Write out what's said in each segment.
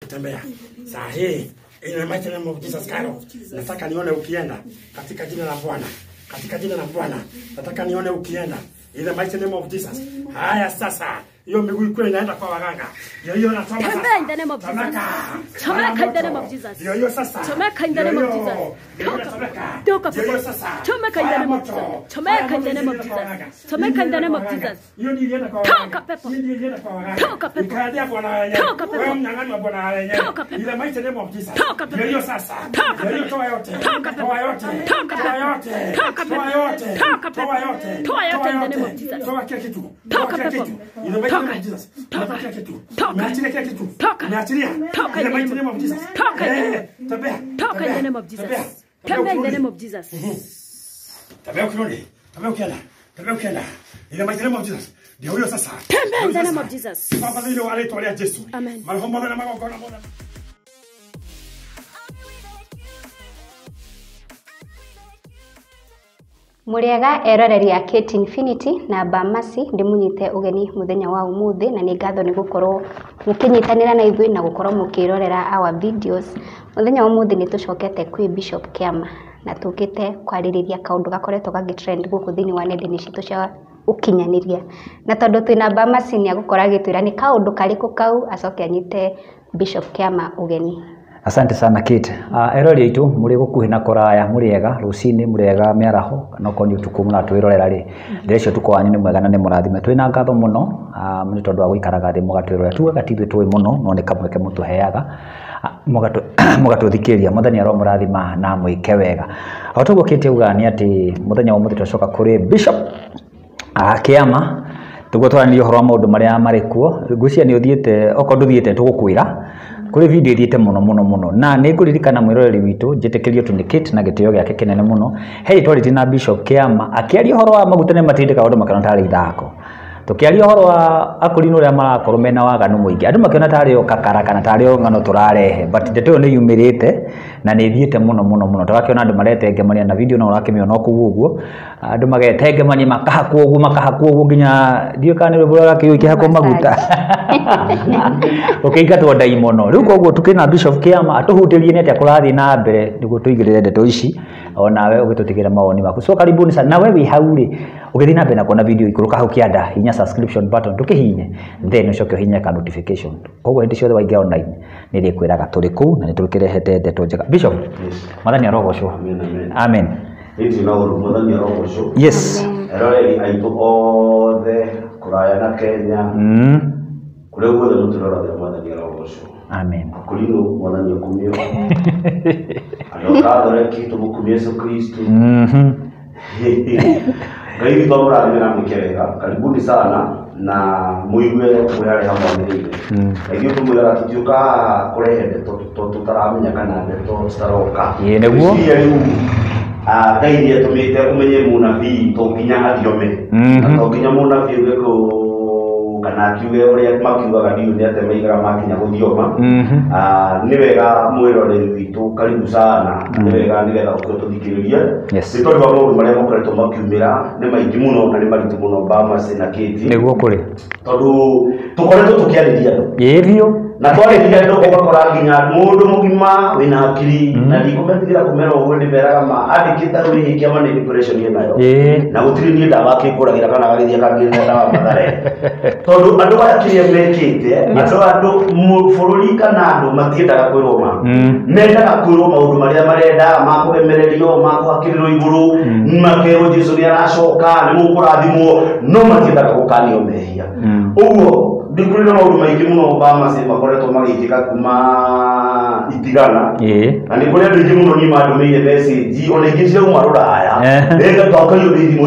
Kutembea. Saa hii in the mighty name of Jesus Karo, nataka nione ukienda katika jina la Bwana. Katika jina la Bwana nataka nione ukienda in the mighty name of Jesus. Haya sasa, hiyo miguu iko inaenda kwa waganga. Hiyo hiyo natoma sasa. Tembea in the name of Jesus. Chomeka in the name of Jesus. Hiyo hiyo sasa. Chomeka in the name of Jesus. Toka. Hiyo hiyo sasa. Chomeka in the name of Jesus. Chomeka in the name of Jesus. Chomeka in the name of Jesus. Hiyo ndio ilienda kwa waganga. Toka pepo. Hiyo ndio ilienda kwa waganga. Toka pepo. Ikaendea bwana wenyewe. Toka pepo. Wewe mnyang'anywa bwana wenyewe. Toka pepo. In the mighty name of Jesus. Toka pepo. Hiyo hiyo sasa. Toka Hiyo hiyo pepo. toa yote. Toka pepo. Toa yote. Toka Toa pepo. yote. Toka pepo. Toa yote. Toka pepo. Toa yote. Toa yote in the name of Jesus. Toa kila kitu. Toka Toa kila pepo. kitu. In the mighty name Toka. of Jesus. Toka. Toa kila kitu. Toka. Niachilie kila kitu. Toka. Niachilia. Toka In the in the mighty name name of Jesus. Toka in the Eh, Tembea. Toka in the name of Jesus. Tembea. Tembea in the ukirudi. name of Jesus. Tembea ukirudi. Tembea ukienda. Tembea ukienda. In the mighty name of Jesus. Ndio huyo sasa. Tembea in the Ndio name sasa. of Jesus. Baba vile walitolea Yesu. Amen. Marehemu na magongona mbona. Muriega eroreri a Kate Infinity na Bamasi ndimunyite ugeni muthenya wa umuthi na ni ngatho ni gukorwo mukinyitanira na ithuĩ na gukorwo mukirorera our videos. Muthenya wa umuthi ni tucokete kwi Bishop Kiama na tukite kwaririria kaundu gakoretwo gagitrend guku thiini wa nenda-inĩ citũ cia ukinyaniria, na tondu twina Bamasi ni agũkorwo agĩtwĩra ni kaundu karĩkũ kau acoke anyite Bishop Kiama ugeni. Asante sana Kate. Erori aitu muri gukuhi na kuraya muriega rucini muriega miaraho kana okorwo ni utuku muratwirorera ri ndirecio utuku wanyu ni mwega na ni murathime. Twina ngatho muno ni tondu wa guikaraga thi mugatwirorera. Tugaga ti ithuĩ tũĩ muno no ni kamweke mutuheaga mugatũthikĩrĩria. Mwathani aromũrathima na mwĩke wega. O toguo Kate augaga ni ati muthenya wa ũmũthĩ twacoka kũrĩ Bishop Kiama tuguo twaranĩrie ũhoro wa maũndũ marĩa marĩ kuo. Ngwĩciria nĩ ũthiĩte, okorwo ndũthiĩte tũgũkwĩra kũrĩ video ithiĩte mũno mũno mũno, na nĩ ngũririkana mwĩroreri witũ njĩtĩkĩrio tu nĩ Kate na gĩtĩo gĩake kĩnene mũno. He twarĩtie na Bishop Kiama akĩaria ũhoro wa maguta nĩ matindĩkaga andũ makĩona tarĩ ithako, tũkĩaria ũhoro wa akũrinũ ũrĩa marakorwo mena waganu mũingĩ, andũ makĩona tarĩ o kakara kana tarĩ o ng'ano tũrarehe, but ndeto ĩyo nĩ yumĩrĩte na nĩ ĩthiĩte mũno mũno mũno. Tũrakĩona andũ maretengemania na video no ũrakĩmĩona o kũu ũguo, andũ magetengemania makahakwo ũguo makahakwo ũguo nginya ndiũĩ kana nĩ rwĩmbo rũrakĩũĩ ikĩhakwo maguta ũkĩingatwo ndaimono. Rĩu koguo tũkĩna Bishop Kiama atũhutĩrie nĩ atĩa kũrathiĩ na mbere nĩguo tũigĩrĩre ndeto ici onawe ũgĩtũtigĩra mawoni maku. So karibuni sana. Nawe wĩ hau rĩ ũgĩthiĩ na mbere na kuona video ikũrũka hau kĩanda, hinya subscription button tũkĩhinye, then ũcoke ũhinye ka notification. Koguo hĩndĩ ciothe waingĩra online nĩ rĩkwĩraga tũrĩ kũu na nĩ tũkĩrehete ndeto njega. Bishop, Yes. Mwathani arogocwo. Amen, amen. Amen. Ĩti na ũru, Mwathani arogocwo. Yes. Eroreri aitũ othe kũraya na Kenya, kũrĩa guothe mũtũroragĩra, Mwathani arogocwo. Amen. Akũrinũ Mwathani akumio. Andũ a Katholeki tũmũkumie Yesu Kristo. Ngai witũ amũrathime na mwĩke wega. Karibuni sana na mũigue mwĩ harĩa hamwagĩrĩire. Na ithuĩ tũmwĩraga tũtiũkaga haha kũrehe ndeto tũtaramenya kana ndeto citaroka. Ĩĩ nĩguo. Ngwĩciria rĩu Ngai nĩ atũmĩte ũmenye mũnabii to nginya athiome. Na to nginya mũnabii auge kana akiuge ũrĩa makiugaga, ndiũĩ nĩ atĩa maigaga makinya gũthioma. Nĩ wega mwĩroreri witũ, karibu sana. Nĩ wega nĩgetha ũke ũtũthikĩrĩrie. Yes. Nĩ tondũ wa maũndũ marĩa makoretwo makiumĩra nĩ maingĩ mũno na nĩ maritũ mũno Bamasi na Kate. Nĩguo kũrĩ. Tondũ tũkoretwo tũkĩarĩria andũ. Ĩĩ biũ. Na twarĩria andũ ũgakora nginya mũndũ mũgima wĩna hakiri, na ndikũmetigĩra kũmera ũguo ndĩmeraga ma andĩkĩte hau rĩhĩ kĩama nĩ depression ĩnayo. Na gũtirĩ niĩ ndawa akĩngũragĩra kana agagĩthiĩ akangĩrĩra ndawa Mathare. Tondũ andũ aya kĩrĩa mekĩte, andũ bũrũri kana andũ matiendaga kwĩrwo ma. Mendaga kwĩrwo maũndũ marĩa marenda, makũremererio, makũhakĩrĩrwo igũrũ, makerwo Jesũ nĩ aracoka, nĩ mũkũrathimwo, no matiendaga gũkanio mehia. Ũguo nĩ kũrĩ na maũndũ maingĩ mũno Bamasi makoretwo magĩkĩka kuma itigana. Na nĩ kũrĩ andũ aingĩ mũno niĩ mandũmĩire message, ona ingĩ cirauma rũraya. Ĩga twakario nĩ thimũ,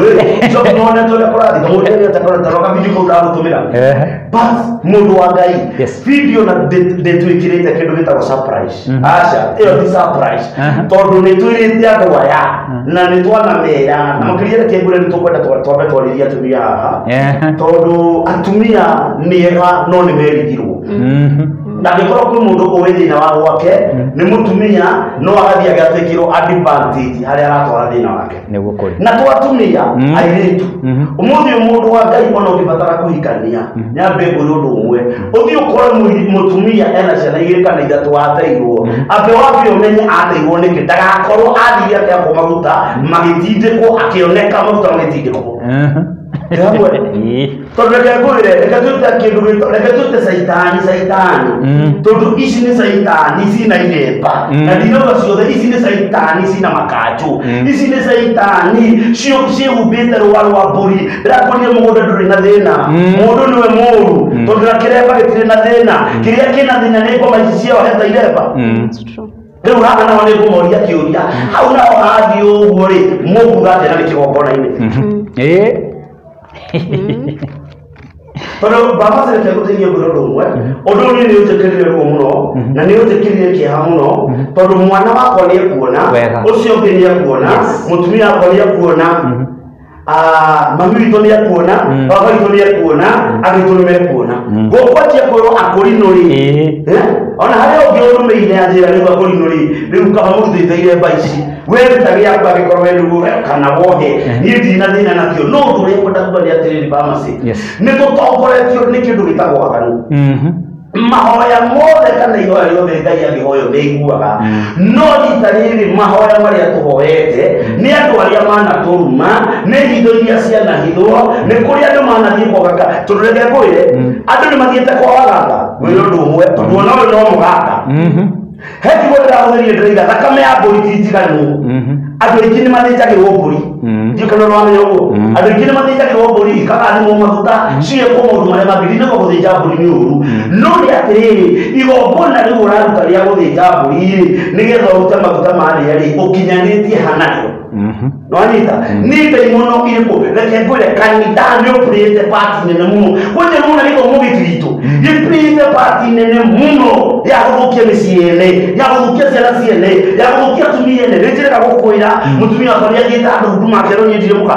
coka nĩwonete ũrĩa kũrathiĩ, kamũndũ nĩ atĩa kora video kau ndagũtũmĩra. But mũndũ wa Ngai, video na ndĩtwĩkĩrĩte kĩndũ gĩtagwo surprise. Aca, ĩyo ti surprise. Tondũ nĩ twĩrĩte andũ aya na nĩ twanamera, na makĩria reke ngwĩre nĩ tũkwenda twambe twarĩrie atumia haha. Tondũ atumia nĩ ega no nĩ merigirwo. Ndangĩkorwo kwĩ mũndũ ũĩ thĩna wa gwake nĩ mũtumia no agathiĩ agatekĩrwo advantage harĩa aratwara thĩna wake. Nĩguo kũrĩ. Na twatumia airĩtu ũmũthĩ mũndũ wa Ngai ona ũngĩbatara kũhikania nyambe ngwĩre ũndũ ũmwe, ũthiĩ ũkore mũtumia ena ciana igĩrĩ kana ithatũ ateirwo, ambe wambe ũmenye ateirwo nĩkĩ, ndagakorwo athire akĩhakwo maguta magĩtindĩkwo, akĩoneka maguta magĩtindĩkwo. Tondũ reke ngwĩre, reke twĩte kĩndũ gĩtagwo, reke twĩte caitani caitani, tondũ ici nĩ caitani cina iremba, na ndinauga ciothe, ici nĩ caitani cina makanjũ, ici nĩ caitani ciĩhumbĩte rũa rwa mbũri. Ndĩrakwĩrire mũgũnda ndũrĩ na thĩna, mũndũ nĩwe mũũru, tondũ na kĩremba gĩtirĩ na thĩna, kĩrĩa kĩna thĩna nĩ ngoma ici ciohete iremba. Rĩu haha naho nĩ ngũmoria kĩũria, hau naho hathiĩ ũguo rĩ, mũkuga atĩa na nĩ kĩgongona-inĩ? Tondũ Baba reke ngũteithie ngwĩre ũndũ ũmwe, ũndũ ũyũ nĩ ũnjĩkĩrire ruo mũno na nĩ ũnjĩkĩrire kĩeha mũno, tondũ mwana wakwa nĩ ekuona, ũcio ũngĩ nĩ ekuona, mũtumia wakwa nĩ ekuona, mami witũ nĩ ekuona, baba witũ nĩ ekuona, andũ aitũ nĩ mekuona. Gũkwanjia kwĩrwo akũrinũ rĩ, ona harĩa ũngĩ ũrũmĩire anjĩra rĩu akũrinũ rĩ, rĩu kaba mũrutĩte iremba ici, we ruta gĩaku angĩkorwo we nĩguo kana wohe, niĩ ndirĩ na thĩna nakĩo. No ũndũ ũrĩa ngwenda kuga nĩ atĩrĩrĩ Bamasi, nĩ tũtongoretio nĩ kĩndũ gĩtagwo waganu. Mahoya mothe kana ihoya rĩothe Ngai angĩhoywo nĩ aiguaga, no rita rĩrĩ mahoya marĩa tũhoete nĩ andũ arĩa manatũruma, nĩ hitho iria cianahithwo, nĩ kũrĩ andũ manathiĩ kwa gaka. Tondũ reke ngwĩre, andũ nĩ mathiĩte kwa waganga, ngwĩre ũndũ ũmwe, tondũ ona ũyũ no mũganga. He kiugo ndĩrahũthĩrire ndĩraiga thakame ya mbũri ti njiganu. Andũ aingĩ nĩ mathĩnjagĩrwo mbũri, ndiũ kana nĩwamenya ũguo. Andũ aingĩ nĩ mathĩnjagĩrwo mbũri ikagathimwo maguta ciekwo maũndũ marĩa mangĩ. Ndinauga gũthĩnja mbũri nĩ ũru, no nĩ atĩrĩrĩ, igongona rĩu ũraruta rĩa gũthĩnja mbũri rĩ, nĩgetha ũrute maguta marĩa rĩ, ũkinyanĩtie hanarĩo. Nĩwanyita? Nĩ ndaimono irĩkũ? Reke ngwĩre, kanitha nĩ ũpurĩte pati nene mũno. Kwanja nĩwona gĩthomo gĩkĩ gitũ gĩpurĩte pati nene mũno ya gũthũkia mĩciĩ ene, ya gũthũkia ciana ciene, ya gũthũkia atumia ene. Nĩ njĩrĩga gũkwĩra mũtumia wakwa nĩathiĩte handũ huduma akerwo niĩ ndirĩ mũka,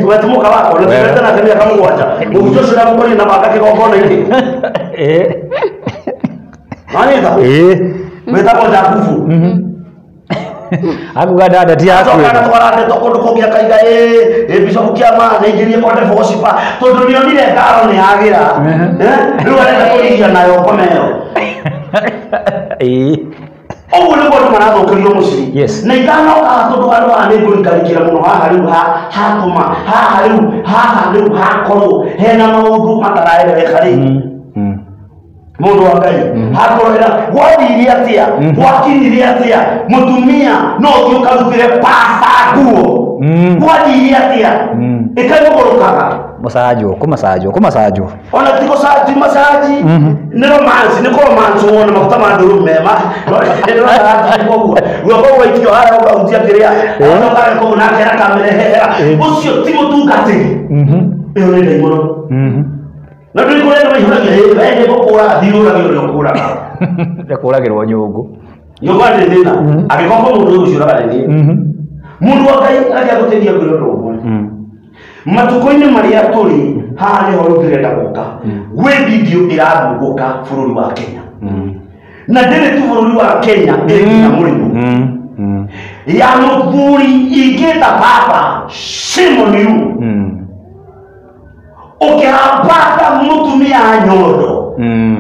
we ti mũka wakwa, na tũrete nake mĩaka 7, mũhunjia ũcio ndamũkorire na banga kĩgongona-inĩ. Nĩwanyita? Wĩtagwo Jakubu. Akuga dada ti Acoka agatwara ndeto kũndũ kũngĩ akaiga ĩ Bishop Kĩama nĩaingĩrie kwa devil worshiper, tondũ nĩonire ngaro nĩ yagĩra, rĩu arenda kũrigia nayo ngoma ĩyo. Ũguo nĩguo andũ marathũkĩrio mũciĩ. Na itanoka tondũ handũ haha nĩ ngũrikarikĩra mũno, haha rĩu hatũma, haha rĩu, haha rĩu hakorwo hena maũndũ mataraerereka rĩ, mũndũ wa Ngai hakorwo gwathire atĩa, gwakinyire atĩa, mũtumia no ũthiĩ ũkarutĩre pasta nguo, gwathire atĩa, ĩkaimũgũrũkaga mũcanjwo kũmacanjwo kũmacanjwo, ona ti gũcanji macanji, nĩ romance, nĩ kũromance wona maguta ma ndũrũme mema ũguo guoko gwaikio harĩa ũkahutia kĩrĩa agacoka kũu nake akamĩrehera, ũcio ti mũtungatĩri, ĩyo nĩ ndaimono. Na ndũrĩ kũrĩa andũ maihũragia, we nĩ ngũkũraga, thiĩ ũrage ũrĩa ũkũraga. Ndekũragĩrwo nyũngũ. Nyũngũ ndĩrĩ thĩna, angĩkorwo kwĩ mũndũ ũgũciũraga nĩ niĩ. Mũndũ wa Ngai reke ngũteithie ngwĩre ũndũ ũmwe. Matukũ-inĩ marĩa tũrĩ haha nĩho rĩu ndĩrenda gũka, gwĩ video ĩrathungũka bũrũri wa Kenya, na ndĩrĩ tu bũrũri wa Kenya, ĩrĩ nginya mũrĩmo ya mũthuri ingĩta baba, shame on you, ũkĩhambata mũtumia nyondo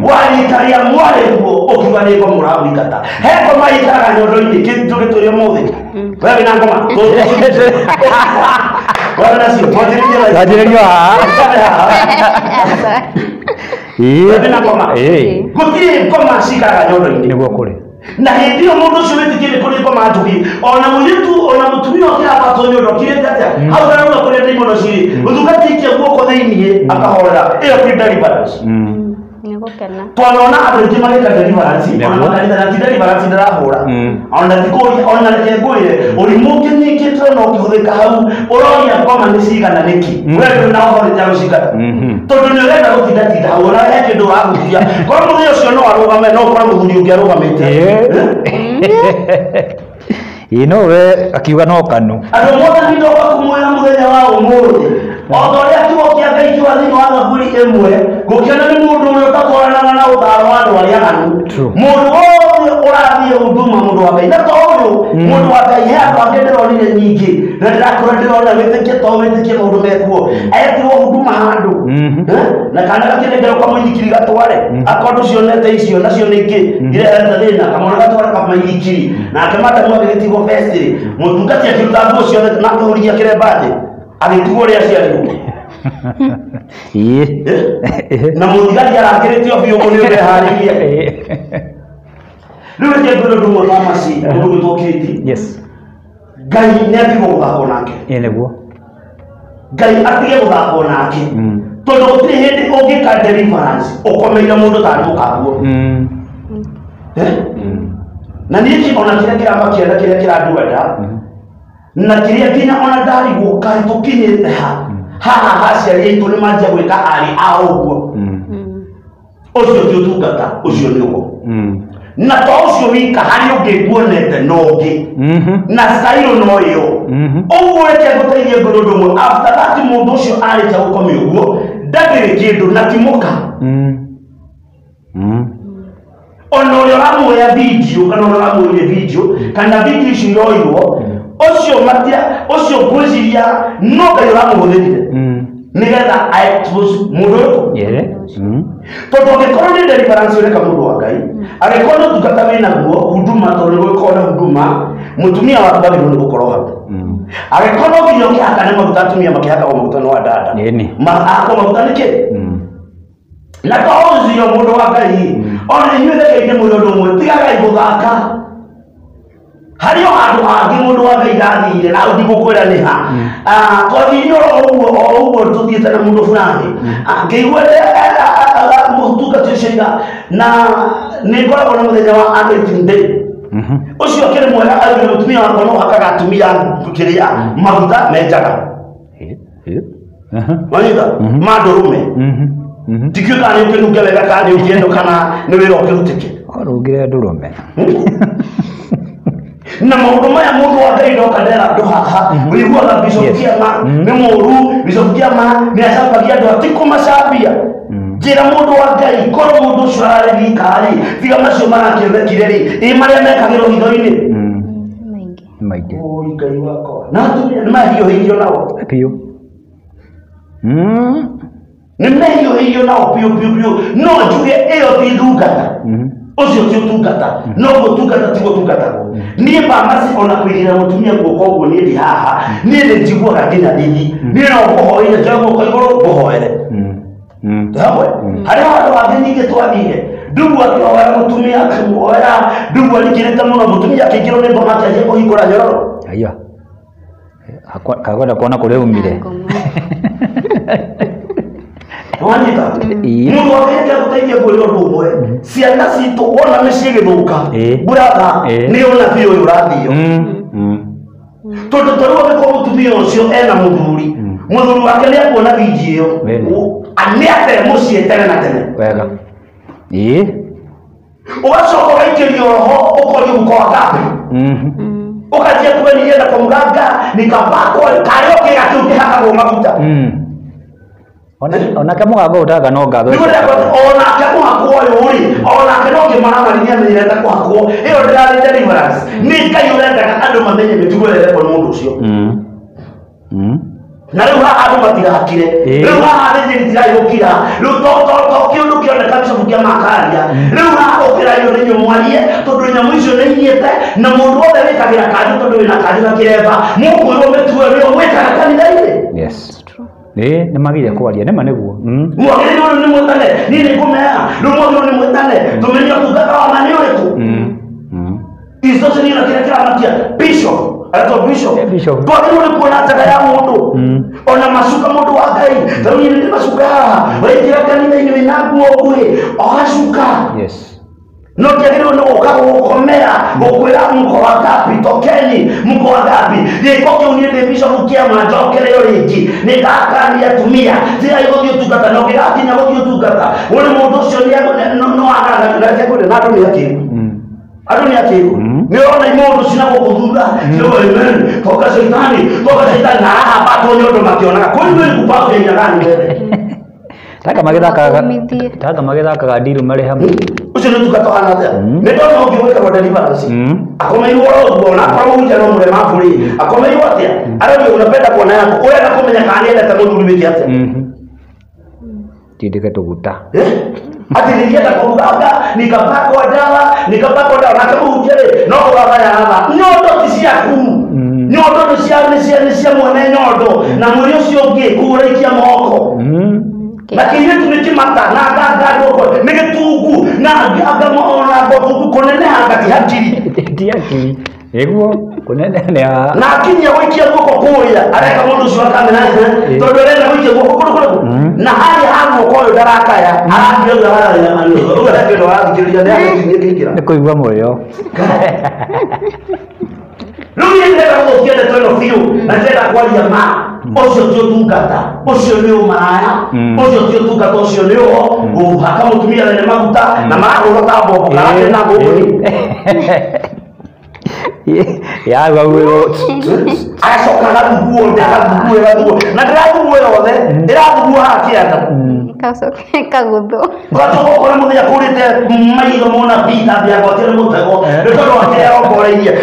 warika rĩa mwarĩguo ũkiuga nĩ ngoma ũramũingata. He ngoma ĩikaraga nyondo-inĩ kĩndũ gĩtũrĩ ũmũthĩ, we wĩna ngoma we wĩnacio, twanjĩrĩrie Twanjĩrĩrie haha. We wĩna ngoma, gũtirĩ ngoma cikaraga nyondo-inĩ. Nĩguo kũrĩ. Na hĩndĩ ĩyo mũndũ ũcio wĩtĩkĩrie kũrĩ ngoma njũgĩ, ona mũirĩtu ona mũtumia ũkĩhambatwo nyondo okirĩte atĩa, hau ndarauga kũrĩa ndaimono cirĩ, mũtungati aikia guoko thĩiniĩ akahorera, ĩyo ti deliverance. Nĩ gũkena. Twanona andũ aingĩ magĩka deliverance, ona makanitha, na ti deliverance ndĩrahũra, ona ti kũria, ona reke ngwĩre, ũrimũ ũngĩnyitĩtwo na ũkĩhũthĩka hau, ũroria ngoma nĩ cigana nĩkĩ, we ndũrĩ na authority ya gũcingata, tondũ nĩ ũrenda gũtindatinda hau, ona he kĩndũ ũrahutia, korwo mũthenya ũcio no arũgame, no ũkore mũthuri ũngĩ arũgamĩte. Ĩĩ no we akiuga no kanu. Andũ mothe nĩndoka kũmwĩra mũthenya wa ũmũthĩ o ta ũrĩa kiugo kĩa Ngai kiuga thĩinĩ wa Thaburi ĩmwe gũkĩona nĩ mũndũ ũrĩa ũtatwaranaga na ũtaaro wa andũ arĩa aganu. Mũndũ wothe ũrathiĩ huduma mũndũ wa Ngai na to ũyũ mũndũ wa Ngai he andũ angĩ ndĩronire nyingĩ na ndĩrakora ndĩrona wĩtĩkie to wĩtĩkie maũndũ mekuo etirwo huduma handũ na kana gakĩnengerwo kamũithikiri gatware akorwo ndũcionete icio nacio nĩ ingĩ irehete thĩna kamwana gatware kamũithikiri nake madamu agĩgĩtigwo festĩ mũtungati akĩruta nguo ciothe na akĩhũrithia kĩremba thĩ agĩtigwo ũrĩa aciarirwo. Na mũthigari arangĩrĩtio biũ ũguo nĩ ũndũ eharĩirie. Rĩu reke ngwĩre ũndũ ũmwe Famasi mũndũ ũgwĩtwo Kate. Yes. Ngai nĩ atige gũthakwo nake. Ĩĩ nĩguo. Ngai atige gũthakwo nake. Tondũ gũtirĩ hĩndĩ ũngĩka deliverance ũkomeire mũndũ tarĩ mũkaguo. Na niĩ ona kĩrĩa kĩramakia na kĩrĩa kĩranduenda na kĩrĩa nginya ona ndarigwo kaĩ tũkinyĩte ha haha aciari aitũ nĩ manjia gwĩka arĩ a ũguo. Ũcio ti ũtungata, ũcio nĩ ũguo. Na to ũcio wika harĩ ũngĩ nguonete no ũngĩ na style no ĩyo. Ũguo reke ngũteithie ngwĩre ũndũ ũmwe after that mũndũ ũcio arĩkia gũkomia ũguo ndagĩrĩ kĩndũ na ti mũka. Ona ũrĩa ũramuoya video kana ũrĩa ũramuoire video kana video icio iroirwo ũcio matia ũcio ngwĩciria no Ngai ũramũhũthĩrire nĩgetha a-expose mũndũ ũrĩkũ. Tondũ angĩkorwo nĩ deliverance ũreka mũndũ wa Ngai angĩkorwo nĩ ũtungata wĩnaguo huduma tondũ nĩ gũgĩkorwo na huduma mũtumia waku agĩrĩirwo nĩ gũkorwo hau. Angĩkorwo no nginya ũkĩhakane maguta atumia makĩhakagwo maguta no andanda mahakwo maguta nĩkĩ? Na to ũcio mũndũ wa Ngai ona inyuĩ rekei ndĩmwĩre ũndũ ũmwe tigagai gũthaka. Harĩ o handũ hangĩ mũndũ wa Ngai ndathire na ndigũkwĩra nĩ ha. Twathire o ũguo tũthiĩte na mũndũ fulani ngĩigua mũtungati ũcio aiga na nĩ ngoragwo na mũthenya wa anointing day. Ũcio akĩrĩ mwega augire mũtumia wakwa no hakaga atumia kĩrĩa maguta menjaga. Wanyita ma ndũrũme ndikĩũĩ kana nĩ ũkĩnunge wega kana nĩ ũkĩendo kana nĩ wĩra ũkĩrutĩke. Warungire ndũrũme. Na maũndũ maya mũndũ wa Ngai ndoka ndera andũ haha ũiguaga Bishop Kĩama nĩ mũũru, Bishop Kĩama nĩ acambagia andũ ti kũmacambia. Njĩra mũndũ wa Ngai korwo mũndũ ũcio ararĩ wika rĩ tiga macio marakĩonekire rĩ ĩ marĩa mekagĩrwo hitho-inĩ maingĩ. Oi Ngai wakwa na atumia nĩ mahiũhĩirio nao biũ. Nĩ mehiũhĩirio nao biũ biũ biũ no njuge ĩyo ti ndungata. Ũcio ti ũtungata no gũtungata ti gũtungatagwo. Niĩ Famasi ona kũigĩrĩra mũtumia guoko ũguo niĩ ndĩ haha niĩ nĩ njiguaga nginya thithi niĩ no ngũhoire njoe guoko igũrũ ngũhoere. Hamwe harĩ handũ hangĩ ningĩ twathire ndugu akĩhoera mũtumia akĩmuhoera ndugu arikĩrĩte mũno mũtumia akĩingĩrwo nĩ ngoma akĩanjia kũhingũra nyororo. Aiya kakwenda kuona kũrĩa umire. Wanyita mũndũ wa Ngai reke ngũteithie ngwĩre ũndũ ũmwe ciana citũ wona mĩciĩ ĩgĩthũka buratha nĩ ũnabii ũyũ ũrathio tondũ ta rĩu angĩkorwo mũtumia ũcio ena mũthuri mũthuri wake nĩ akuona video ĩyo nĩ ate mũciĩ tene na tene. Wega. Ĩĩ ũgacoka ũgaikĩrio roho ũkorio mũko wa ngapi ũkanjia kũgeria na kũmũganga nikapakwo karĩ o kĩga kĩu kĩhakagwo maguta. Onake mũgambo ũtaga no ngatho. Onake mũhakwo ũyũ rĩ onake no kĩmaramari nĩ amenyerete kũhakwo ĩyo ndĩrarĩ deliverance nĩ Ngai ũrendaga andũ mamenye mĩtugo ĩrĩa ĩrekwo nĩ mũndũ ũcio. Na rĩu haha andũ matirakire rĩu haha athĩnjĩri tiragĩũkira rĩu to kĩũndũ kĩoneka Bishop Kĩama akaria rĩu haha ũkĩrario nĩ inyuĩ mwarie tondũ nyamũ icio nĩ inyĩte na mũndũ wothe wĩkagĩra kanjũ tondũ wĩna kanjũ na kĩremba mũkwĩrwo mĩtugo ĩyo mwĩkaga kanitha-inĩ. Yes. Ĩĩ nĩ magire kwaria nĩma nĩguo. Mwagĩrĩirwo rĩu nĩ mwĩtane niĩ nĩ ngũmera rĩu mwagĩrĩirwo nĩ mwĩtane tũmenye ũtungata wa ma nĩ ũrĩkũ. Icio nĩ na kĩrĩa kĩramakia Bishop aretwo Bishop twagĩrĩirwo nĩ kuona njaga ya mũndũ ona macuka mũndũ wa Ngai ta rĩu niĩ nĩ macuka haha waingĩra kanitha-inĩ wĩna nguo nguhĩ oha cuka. Yes. No ndiagĩrĩirwo nĩ gũka gũgũkomera gũkwĩra mũko wa ngapi tokeni mũko wa ngapi gĩko kĩu niĩ ndĩ Bishop Kĩama njokere o rĩngĩ nĩ ndakania atumia tigai gũthiĩ ũtungata na ũngĩgakinya gũthiĩ ũtungata wone mũndũ ũcio no agaraga na reke ngwĩre na andũ nĩ akĩru. Andũ nĩ akĩgu. Nĩ ũrona imũndũ cina gũkũ thutha. Ciroga amen. Toka shaitani, toka shaitani na arahambatwo nĩ ũndũ makĩonaga. Kwani wewe ni kupafu ya aina gani wewe? Taka magĩthakaga ndiru marĩ hamwe. Ũcio nĩ ũtungata ũhana atĩa? Nĩ ndona ũngĩ wĩtagwo deliverance. Akomeirwo oro ũguo na akorwo mũhunjia no mũlemavu rĩ, akomeirwo atĩa? Arorio unapenda kuona yako. Ũrenda kũmenya kana nĩendete mũthuri wĩke atĩa? Tindĩke tũguta. Ati nilienda kwa mganga nikapakwa dawa nake mũhunjia rĩ no kũgatha yaratha. Nyondo ti ciaku. Nyondo nĩ cia mwene nyondo na mwĩrĩ ũcio ũngĩ kũũraikia moko. Na kĩirĩtu nĩ kĩmata na nganga ndũko nĩ gĩtungu na anga ona ngotungu kũneneha anga ti hakiri. Ti hakiri. Nĩguo kũneneha. Na akinyia gũikia guoko kũrĩa areka mũndũ ũcio akamena tondũ arenda gũikia guoko kũrũ kũrĩkũ na harĩa ha guoko ũyũ ndarakaya arakinya ũguo ũguo arakĩenda arathikĩrĩria nĩ agĩkinyia kĩingĩra. Nĩ kũigua mũrĩo. Rĩu niĩ ndĩrenda gũthũkia ndeto ĩno biũ na ndĩrenda kwaria ma. Ũcio ti ũtungata, ũcio nĩ ũmaraya, ũcio ti ũtungata, ũcio nĩ ũgo gũhaka mũtumia wene maguta na marahũrwo ta mbombo karate na gũkũ. Agacoka agathuguo agathuguo agathuguo na ndĩrathuguo yothe ĩrathuguo haha kĩanda. Kaguthwo. Ũgacoka ũkore mũthenya kũrĩte maitho mona mbita mbĩagwatio nĩ mũtego nĩ tondũ wa kĩrĩa arongoreirie.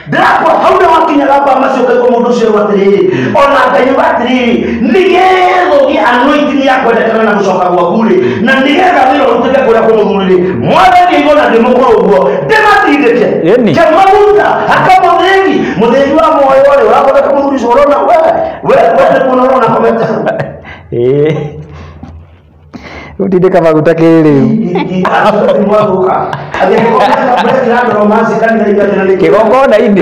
Ndĩrakora hau nĩ wakinyaga mba macio ũkaigua mũndũ ũcio auga atĩrĩrĩ ona Ngai auga atĩrĩrĩ nĩgetha ũgĩe anointing ya kwendekana na gũcoka gwaku rĩ na nĩgetha wĩra ũrutĩke kũrĩa kwĩ mũthuri rĩ mwathani aigua na ndĩ mũkũrũ ũguo ndĩmatindĩke ke maguta haka mũthĩgi mũthĩgi wa muoyo rĩ ũrathondeka mũthuri ũcio ũrona we we nĩ kuona ũrona komete. Ũtindĩka maguta kĩrĩu. Kĩgongona-inĩ.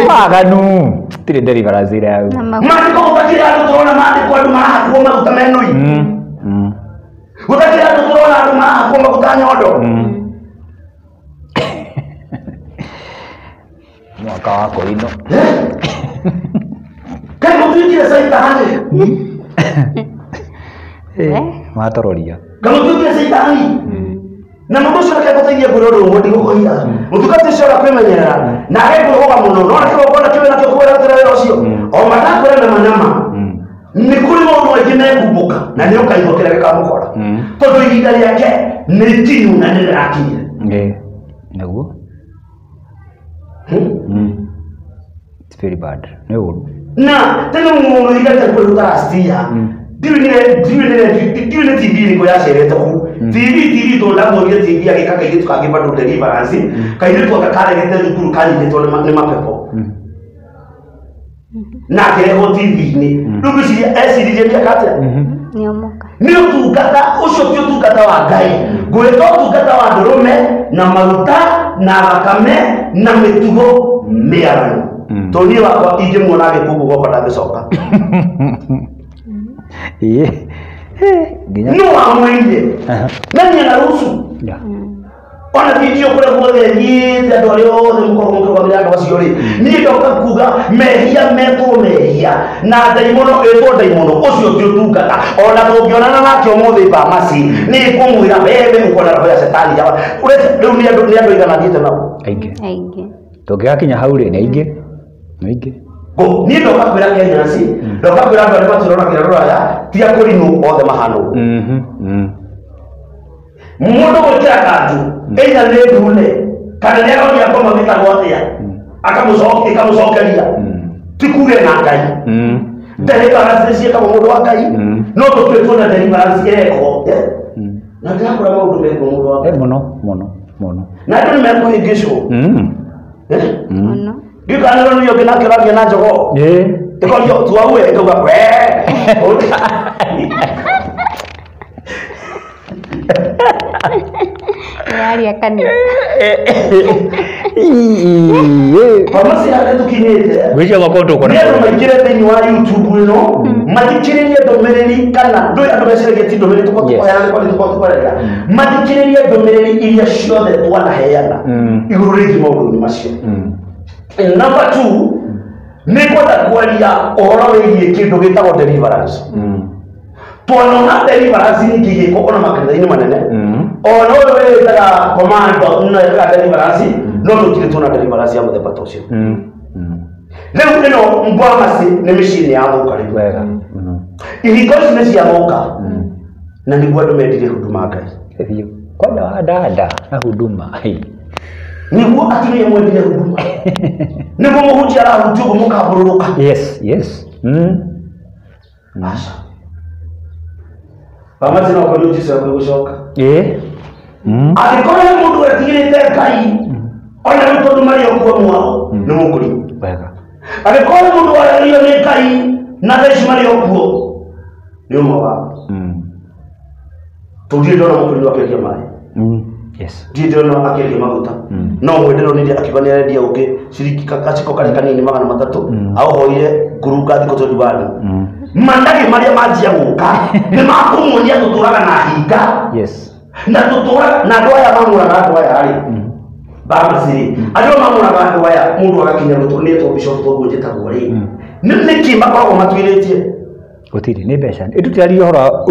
Waganu. Tirĩ deliverance ĩrĩa hau. Maandĩko gũtakĩrĩ andũ tũrona maandĩko andũ marahakwo maguta menũi. Gũtakĩrĩ andũ tũrona andũ marahakwo maguta nyondo. Mwaka wa kũrinũ. Kaĩ mũtuĩkire caitani? Matororia. Kaĩ mũtuĩkire caitani? Na mũndũ ũcio reke ngũteithie kwĩra ũndũ ũmwe ndigũkũhitha. Mũtungati ũcio ora kwĩmenyerera na age kwĩhũga mũno no kĩgongona kĩu nakĩo kwĩrutĩra wĩra ũcio o matakwĩra nama nama nĩ kũrĩ maũndũ maingĩ mekumbũka na nĩ ũkaigua kĩrĩa gĩkamũkora tondũ ihinda rĩake nĩ ikinyu na nĩ rĩrakinyire. Nĩguo. It's very bad. Nĩ ũru. Na tene mũndũ igate kwĩruta rastia ndiũĩ nĩ TV ĩrĩkũ yacerete kũu TV tondũ ndamuonire TV agĩka kairĩtu kangĩ bado deliverance kairĩtu aka karegete thukuru kanyitĩtwo nĩ mapepo na akĩrehwo TV-inĩ rĩu ngwĩciria eciririe nĩeka atĩa nĩ ũtungata ũcio ti ũtungata wa Ngai ngwĩta ũtungata wa ndũrũme na maguta na thakame na mĩtugo mĩaganu tondũ niĩ wakwa ingĩmuona agĩkũguo gwakwa ndangĩcoka. No wamwĩrire na niĩ anaruhusu ona video kũrĩa guothe thiĩte andũ arĩa othe mũkoragwo mũkĩrũgamĩrĩra andũ acio rĩ niĩ ndoka kuga mehia metwo mehia na ndaimono ĩtwo ndaimono ũcio ti ũtungata ona tũngĩonana nake ũmũthĩ Bamasi nĩ ngũmwĩra wewe uko na roho ya shetani jawa rĩu nĩ andũ aigana thiĩte nao aingĩ tũngĩgakinya hau rĩ nĩ aingĩ nĩ aingĩ. Niĩ ndoka kwĩra Kenyans ndoka kwĩra andũ arĩa matũroragĩra rũraya ti akũrinũ othe mahana ũguo. Mũndũ gwĩkĩra kanjũ either nĩ ndune kana nĩ aroria ngoma gĩtagwo atĩa ĩkamũcokeria ti kuge na Ngai. Deliverance nĩ ciĩkagwo mũndũ wa Ngai no tũtuĩtwo na deliverance ĩrekwo na ndĩrakora maũndũ mekwo mũndũ wa Ngai mũno mũno mũno na andũ nĩ mekũhĩngĩcwo mũno. Ndiũĩ nĩ ũngĩ nake ũraria na njogoo ĩkorio tuaue ĩkauga wee Yaria kanitha. Pharmacy harĩa tũkinyĩte Gwĩciria gwakwa tũkuona nĩ andũ maingĩre thĩinĩ wa YouTube ĩno mathikĩrĩrie ndũmĩrĩri kana ndũĩ andũ meciragia ti ndũmĩrĩri tũkorwo tũkũheana nĩ tũkorwo tũkwarĩria mathikĩrĩrie ndũmĩrĩri iria ciothe twanaheana igũrũ rĩgiĩ maũndũ-inĩ macio. Number 2 nĩ ngwenda kwaria ũhoro wĩgiĩ kĩndũ gĩtagwo deliverance. Twanona deliverance nyingĩ igĩkwo ona makanitha-inĩ manene. Ona ũyũ wĩtaga commando no ekaga deliverance, no tũtirĩ tuona deliverance ya mũthemba ta ũcio. Rĩu ĩno mbwamasi nĩ mĩciĩ yathũka rĩu. Wega. Ihingo ici nĩ ciathũka. Na nĩguo andũ mendire huduma Ngai. Kwanza wa dada na huduma. Nĩguo atumia mwendire huduma. Nĩguo mũhunjia arahunjia ũguo mũkambũrũrũka. Yes, yes. Aca. Pamati no kũrĩ Jesũ agũcoka. Angĩkorwo he mũndũ wetigĩrĩte Ngai, ona rĩu tondũ marĩ o kuo mwao, nĩ mũkũri. Wega. Angĩkorwo he mũndũ waragĩrio nĩ Ngai na thaa ici marĩ o kuo, nĩ ũmwe wao. Tondũ ndirĩ ndona mũkũri akĩendia maĩ. Yes. Ndirĩ ndĩrona akĩendia maguta. No ũmwe ndĩronire akiuga nĩ arendia ũngĩ ciringi gaciko karĩa kanini 300, aũhoire ngurunga thikũ 21. Mandagĩ marĩa manjia gũka nĩ makũmuonia tũtũraga na hinga. Yes. Na tũtũraga na andũ aya mamũraga andũ aya rĩ. Bamasi rĩ. Andũ aya mamũraga andũ aya mũndũ agakinya rũtũ nĩ etwo bishop toguo njĩtagwo rĩ. Nĩkĩ makoragwo matuĩrĩtie? Gũtirĩ nĩ mbeca. Ĩtutĩraria ũhoro wa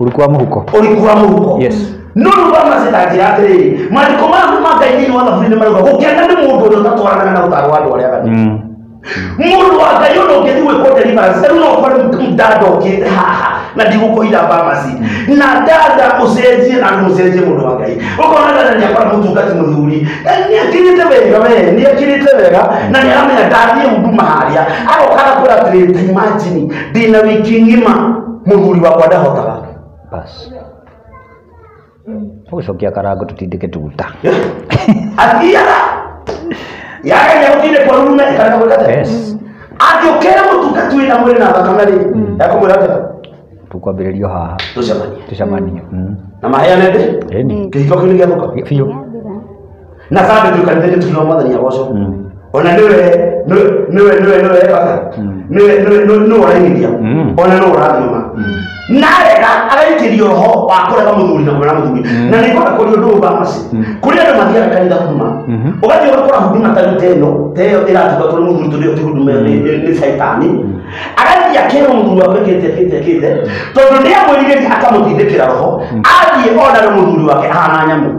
ũriku wa mũhuko. Ũriku wa mũhuko. Yes. No rĩu bamasi ta njĩra atĩrĩrĩ, maandĩko ma Ngai thĩinĩ wa Thaburi nĩ marauga gũkena nĩ mũndũ ũrĩa ũtatwaranaga na ũtaaro wa andũ arĩa aganu. Mũndũ wa Ngai ũrĩa ũngĩthiĩ gwĩkwo deliverance, rĩu no ũkore dada ũkĩte haha na ndigũkũhitha bamasi. Na dada ũcenjie na ndũcenjie mũndũ wa Ngai. Ũkona dada nĩakora mũtungati mũthuri, nĩakirĩte wega we, nĩakirĩte wega na nĩaramenya ndathiĩ huduma harĩa. Agoka agakwĩra atĩrĩrĩ, ta imagine ndĩna wiki ng'ima mũthuri wakwa ndahotaga. Bas. Tũgũcokia karango tũtindĩke tuta. Athiaga yagaria gũtindĩkwo rume ĩkarega gwĩka atĩa? Yes. Angĩũkĩra mũtungati wĩna mwĩrĩ na thakame rĩ, ekũmwĩra atĩa? Tũkwambĩrĩrio haha. Tũcemanie. Tũcemanie. Na maheane ndĩ? Ĩni. Kĩhiko kĩu nĩ gĩathũka? Biũ. Na Sunday twĩ kanitha-inĩ tũkiuga Mwathani agocwo. Ona nĩwe nĩwe nĩwe nĩwe eka nĩwe nĩwe nĩwe ũrainithia. Ona nĩwe ũrathioma. Narega agaikĩrio roho wa kũrega mũthuri na kũmena mũthuri. Na nĩ ngwenda kũria ũndũ ũyũ bamasi. Kũrĩ andũ mathiaga kanitha huduma. Ũgathiĩ ũgakora huduma ta rĩu ta ĩno, ta ĩyo ĩratungatwo nĩ mũthuri tondũ ĩyo ti huduma ĩyo nĩ caitani. Agathiĩ akerwo mũthuri wakwa ekĩte ekĩte ekĩte, tondũ nĩ amwĩrirĩria akamũtindĩkĩra roho, athiĩ ona na mũthuri wake ahana nyamũ.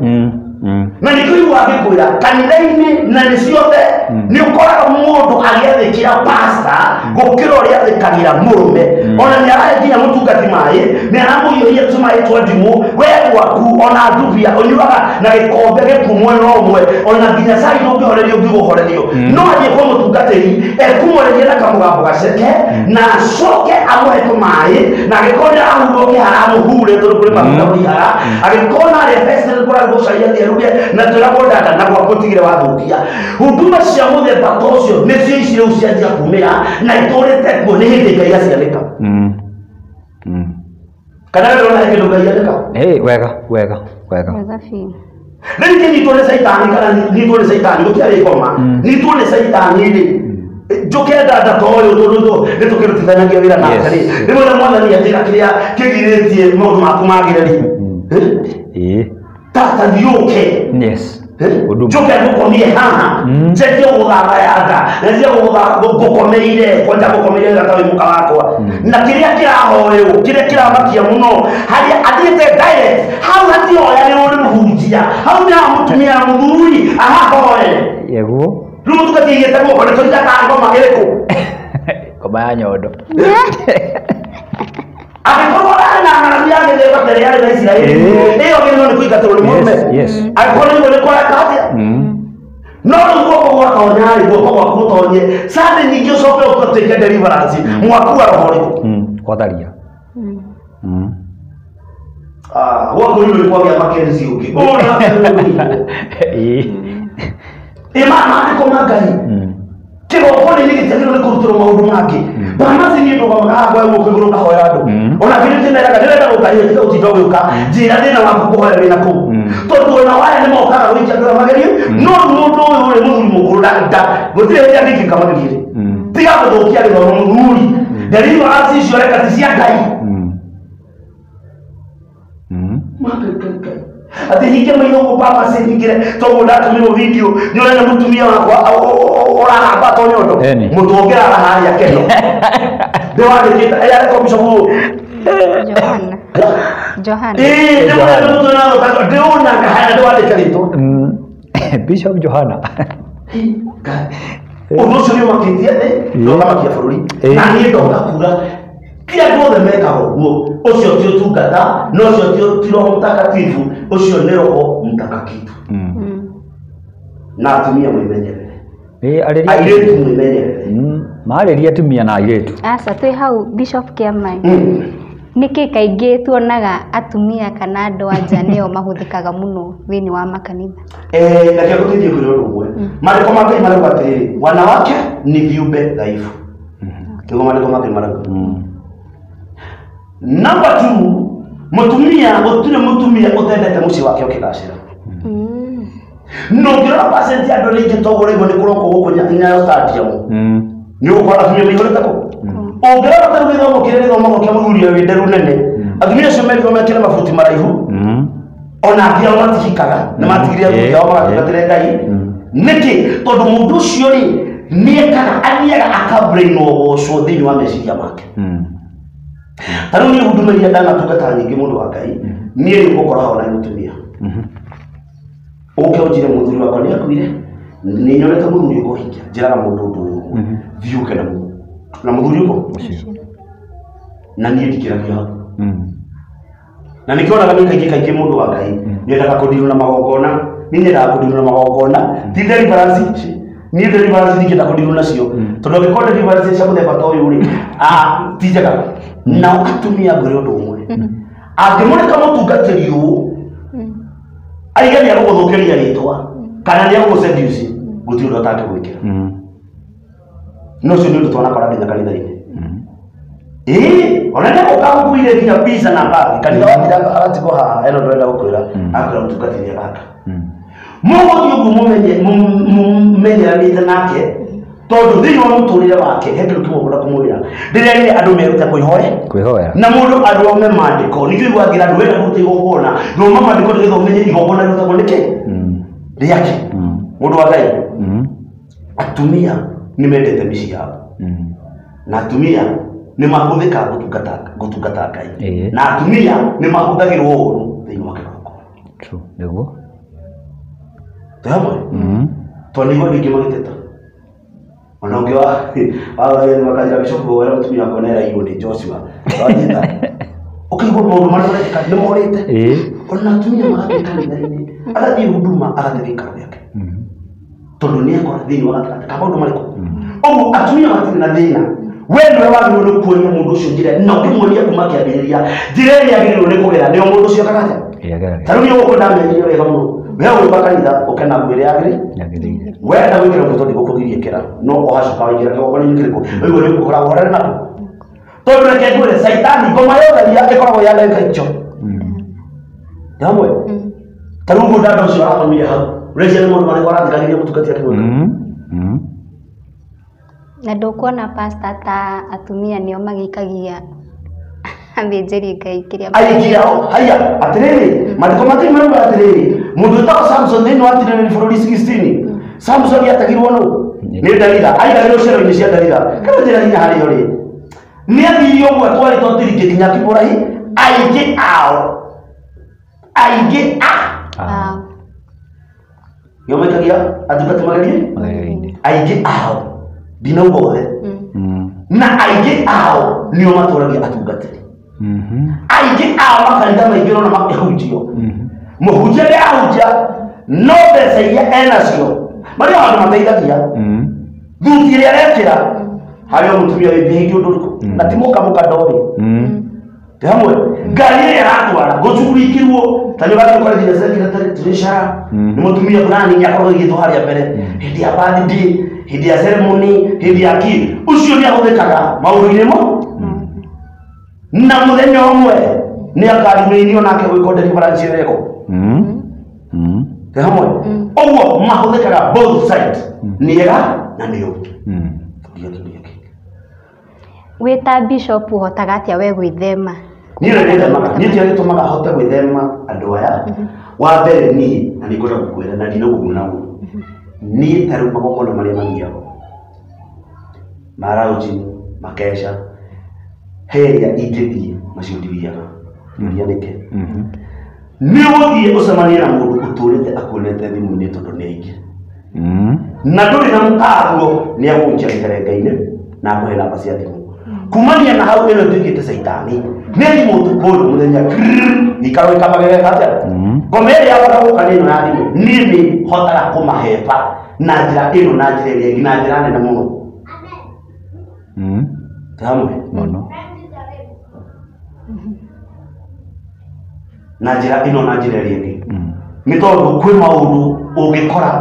Na nĩkĩo iguaga ngĩkwĩra kanitha-inĩ na nĩ ciothe nĩ ũkoraga mũndũ agĩathĩkĩra pastor gũkĩra ũrĩa athĩkagĩra mũrũme. Ona nĩ arahe nginya mũtungati maĩ, nĩ aramũiyũria tũmaĩ twa ndimũ, we gwaku ona ndubia ũnyuaga na gĩkombe gĩkuũ mwena ũmwe, ona nginya cai ndũngĩhorerio ũngĩgũhorerio. No athiĩ kwa mũtungatĩri ekũmũreria na kamũgambo gaceke na acoke amũhe tũmaĩ, na angĩkorwo nĩ arahurwo kĩhara amũhure tondũ kũrĩ maguta mũihara, angĩkorwo nĩ arĩa festival kũrarugwo cai athiĩ aruge na twĩragwo dada na gwaku ũtigire wathũkia. Huduma cia mũthemba ta ũcio nĩcio ici rĩu cianjia kumĩra na itũrĩte kuo nĩ hĩndĩ Ngai acianĩka. Kana we ndũrona he kĩndũ Ngai anĩka? Wega, wega, wega. Wega biũ. Rĩu ingĩnyitwo nĩ caitani kana nyitwo nĩ caitani gũtiarĩ ngoma, nyitwo nĩ caitani rĩ, njũke dada ta ũyũ tondũ nĩ tũkĩrutithanagia wĩra nake rĩ, rĩmwe na Mwathani anjĩra kĩrĩa kĩgirĩtie maũndũ maku magĩre rĩ. Tata thiũke. Yes. Njoke ngũkomie haha, njenjie gũgũthamba ya nda, njenjie ngũkomeire, kwanja ngũkomeire wega ta wĩ mũka wakwa. Na kĩrĩa kĩrahoywo, kĩrĩa kĩramakia mũno, harĩa athiĩte direct, hau hatihoyanĩrwo nĩ mũhunjia, hau nĩ haha mũtumia na mũthuri ahahoe. Yeguo. Rĩu mũtungati aigĩte guoko nĩ tũrita ngoma ĩrĩkũ? Ngoma ya nyondo. Angĩkorwo arĩ na ng'aragu ya mĩthemba ta ĩrĩa yarĩ na Isiraeli, ĩyo gĩthurano nĩ kũingatwo nĩ mũrũme. Angĩkorwo nĩguo nĩ kũreka atĩa? No rĩu guoko gwatonya rĩ, guoko gwaku gũtonye, Sunday nyingĩ ũcoke ũtuĩke deliverance, mwaku wa roho ũrĩkũ? Gwatharia. Gwaku rĩu nĩ kwagĩa Mackenzie ũngĩ. Ĩ maandĩko ma Ngai. Kĩgongona-inĩ gĩtiagĩrĩirwo nĩ kũrutĩrwo maũndũ mangĩ. Bamasi niĩ ndũgamaga haha ngwoya guoko igũrũ ngahoera andũ. Ona kĩrĩa ndĩmeraga ndĩrenda gũka rĩ, tiga gũtinda ũgĩũka, njĩra thĩna waku kũhoera wĩna kũu. Tondũ ona waya nĩ mokaga gũikia andũ aya magerio, no rĩu mũndũ ũyũ rĩ, mũthuri mũkũrũ gũtirĩ hĩndĩ angĩingĩka magerio rĩ. Tiga gũthũkia gĩthomo mũthuri. Deliverance icio reka ti cia Ngai. Atĩ hinge maitho ũguo bamasi hingĩre toguo ndatũmĩrwo video nĩũrenda mũtumia wakwa ũrahamba to nyondo. Mũtwe ũngĩrara harĩa keno. Ndĩwandĩkĩte ĩrĩa areka bishop ũũ. Johana. Johana. Ndĩũnaga harĩa ndĩwandĩke rĩtwa. Bishop Johana. Ũndũ ũcio nĩ ũmakĩtie thĩ na ũkamakia bũrũri. Na niĩ ndoka kuga ti andũ othe mekaga ũguo. Ũcio ti ũtungata, na ũcio ti Roho Mtakatifu, ũcio nĩ roho mtakakitu. Na atumia mwĩmenyerere. Airĩtu mwĩmenyerere. Marĩria atumia na airĩtu. Aca twĩ hau Bishop Kĩamai. Nĩkĩ kaingĩ tuonaga atumia kana andũ a nja nĩo mahũthĩkaga mũno thĩinĩ wa makanitha? Reke ngũteithie kwĩra ũndũ ũmwe. Maandĩko ma Ngai marauga atĩrĩrĩ, wanawake ni viumbe dhaifu. Nĩguo maandĩko ma Ngai marauga. Number 2, mũtumia gũtirĩ mũtumia ũtendete mũciĩ wake ũkĩgacĩra. No ũngĩrora percent ya andũ arĩa aingĩ toguo ũraigua nĩ kũrokwo gũkũ Nyayo Stadium. Nĩ ũgũkora atumia maihũrĩte kũ? Ũngĩrora ta rĩu gĩthomo kĩrĩa gĩthomagwo kĩa mũthuri ũyũ wĩ nderu nene, atumia acio merirwo mekĩre mabuti maraihu, ona angĩ ao matihikaga, nĩ matigire athuri ao magatungatĩre Ngai. Nĩkĩ? Tondũ mũndũ ũcio rĩ, nĩekaga, athiaga aka-brainwashwo thĩinĩ wa meciria make. Ta rĩu niĩ huduma iria ndanatungata nyingĩ mũndũ wa Ngai, niĩ rĩu ngũkora haha ona mũtumia. Ũke ũnjĩre mũthuri wakwa nĩ akuire, nĩ nyonete mũthuri ũkũhikia, njĩraga mũndũ ũndũ ũyũ ũmwe, thiĩ ũke na mũthuri. Na mũthuri ũkũ? Na niĩ ndikĩragia hau. Na nĩkĩo onaga niĩ kaingĩ kaingĩ mũndũ wa Ngai, nyendaga kũndirwo na magongona, niĩ nyendaga kũndirwo na magongona, ti deliverance, niĩ deliverance ndingĩenda kũndirwo nacio, tondũ angĩkorwo deliverance cia mũthemba ta ũyũ rĩ, ti njega. Nao atumia ngwĩre ũndũ ũmwe, angĩmũreka mũtungatĩri ũũ, aige nĩ agũgũthũkĩria rĩtwa, kana nĩ agũgũseduce, gũtirĩ ũndũ atangĩgwĩkĩra. No ũcio nĩ ũndũ twanakora nginya kanitha-inĩ. Ona nĩ agũka agũkuire nginya pizza na bag, kanitha wathira agatigwo haha, eno ndĩrenda gũkwĩra, akwĩra mũtungatĩri agaka. Mũgũthiĩ ũguo mũmenyeranĩte nake, tondũ thĩinĩ wa mũtũrĩre wake, he kĩndũ kĩmwe ngwenda kũmwĩra. Ndĩrerire andũ merute kwĩhoera. Na mũndũ athome maandĩko, nĩkĩo ũiguaga ngĩra andũ wenda kũruta igongona, thoma maandĩko nĩgetha ũmenye igongona rĩrutagwo nĩkĩ? Rĩake. Mũndũ wa Ngai. Atumia nĩ mendete mĩciĩ yao. Na atumia nĩ mahũthĩkaga gũtungata Ngai. Na atumia nĩ mahũthagĩrwo ũũru thĩinĩ wa kĩgongona. True, nĩguo. Twĩ hamwe? Tondũ nĩguo andũ aingĩ magĩteta. Ona ũngĩ wa makanjĩra Bishop wera mũtumia wakwa nĩaraiywo nĩ Joshua. Wanyita? Ũkaigua maũndũ marĩa marekĩka nĩ morĩte. Ona atumia magathiĩ kanitha-inĩ, agathiĩ huduma, agathiĩ gĩikaro gĩake. Tondũ nĩ akora thĩinĩ wa gatagatĩ ka maũndũ marĩkũ. Ũguo atumia matirĩ na thĩna. We nĩwe wagĩrĩirwo nĩ kuonia mũndũ ũcio njĩra, na ũkĩmuonia kuma kĩambĩrĩria njĩra ĩrĩa agĩrĩirwo nĩ kũgera nĩyo mũndũ ũcio ekaga atĩa. Ta rĩu niĩ gũkũ ndamenyire wega mũno. We ũgĩũka kanitha ũke na nguo ĩrĩa yagĩrĩire. Wenda gwĩkĩra nguo tondũ ndigũkũgiria ĩkĩra, no ũgacoka waingĩra kĩgongona-inĩ kĩrĩkũ, ũigue nĩ ũkũhũra ũhorere nakũ. Tondũ reke ngwĩre, caitani ngoma yothe ĩkoragwo ya ndagĩka icio. Nĩ hamwe? Ta rĩu ũguo dada ũcio arakomire hau, ũreciria nĩ maũndũ marĩkũ arathikagĩrĩria mũtungati akĩmwĩka? Na ndũkuona pastor ta atumia nĩo magĩikagia athĩnjĩri Ngai kĩrĩa aingĩ ao. Haiya, atĩrĩrĩ, maandĩko ma Ngai marauga atĩrĩrĩ, mũndũ wĩtagwo Samson thĩinĩ wa Tirĩrĩri bũrũri 16, Samson ategirwo nũ? Nĩ Dalila. Aigagĩrwo ciero-inĩ cia Dalila. Kana njĩra hinya harĩo rĩ, nĩ athire ũguo atwarĩtwo tirikĩ nginya Kiburahi, aingĩ ao, aingĩ ao nĩo maikagia atungati magerie? Aingĩ ao, ndinauga othe. Na aingĩ ao nĩo matũragia atungatĩri. Aingĩ ao makanitha maingĩ ũrona makĩhunjio. Mũhunjia nĩarahunjia, no mbeca iria enacio, marĩa andũ mateithagia. Thuti ĩrĩa arekĩra, harĩ o mũtumia wĩmbĩhĩirie ũndũ ũrĩkũ? Na ti mũka mũka ndorĩ. Nĩ hamwe? Ngari ĩrĩa aratwara, gũcugurikirwo, ta nĩ ũrathiĩ ũkore nginya secretary, treasurer, nĩ mũtumia fulani nĩakoragwo aigĩtwo harĩa mbere. Hĩndĩ ya birthday, hĩndĩ ya ceremony, hĩndĩ ya kĩ, ũcio nĩahũthĩkaga maũndũ-inĩ mo. Na mũthenya ũmwe nĩ akarimĩirio nake gwĩkwo deliverance ĩrĩkũ. Nĩ hamwe? Ũguo mahũthĩkaga both side, nĩ ega na nĩ ũru. Wĩ ta bishop ũhotaga atĩa we gwĩthema? Niĩ nĩ ndĩthemaga. Niĩ kĩrĩa gĩtũmaga hote gwĩthema andũ aya, wa mbere niĩ, na nĩ ngwenda gũkwĩra na ndinagũkuna mũno. Niĩ ta rĩu magongona marĩa mathiagwo, ma launching, makesha, he ĩrĩa ingĩthiĩ Macio ndithiaga. Nĩũria nĩkĩ? Nĩ ũgũthiĩ ũcemanie na mũndũ ũtũrĩte akuonete thimũ-inĩ tondũ nĩ aingĩ. Na ndũrĩ na mũkaguo nĩ agũgũikia gĩterenga-inĩ na akũhe namba cia thimũ. Kumania na hau ĩno ĩtuĩkĩte caitani. Nĩ thimũ ũtukũ ũyũ mũthenya gĩikaro gĩkamagegeka atĩa? Ngoma ĩrĩa yambaga gũka nĩ ĩno ya thimũ. Niĩ nĩ hotaga kũmaheba na njĩra ĩno na njĩra ĩrĩa ĩngĩ na njĩra nene mũno. Twĩ hamwe? Mũno. Na njĩra ĩno na njĩra ĩrĩa ĩngĩ. Nĩ tondũ kwĩ maũndũ ũngĩkora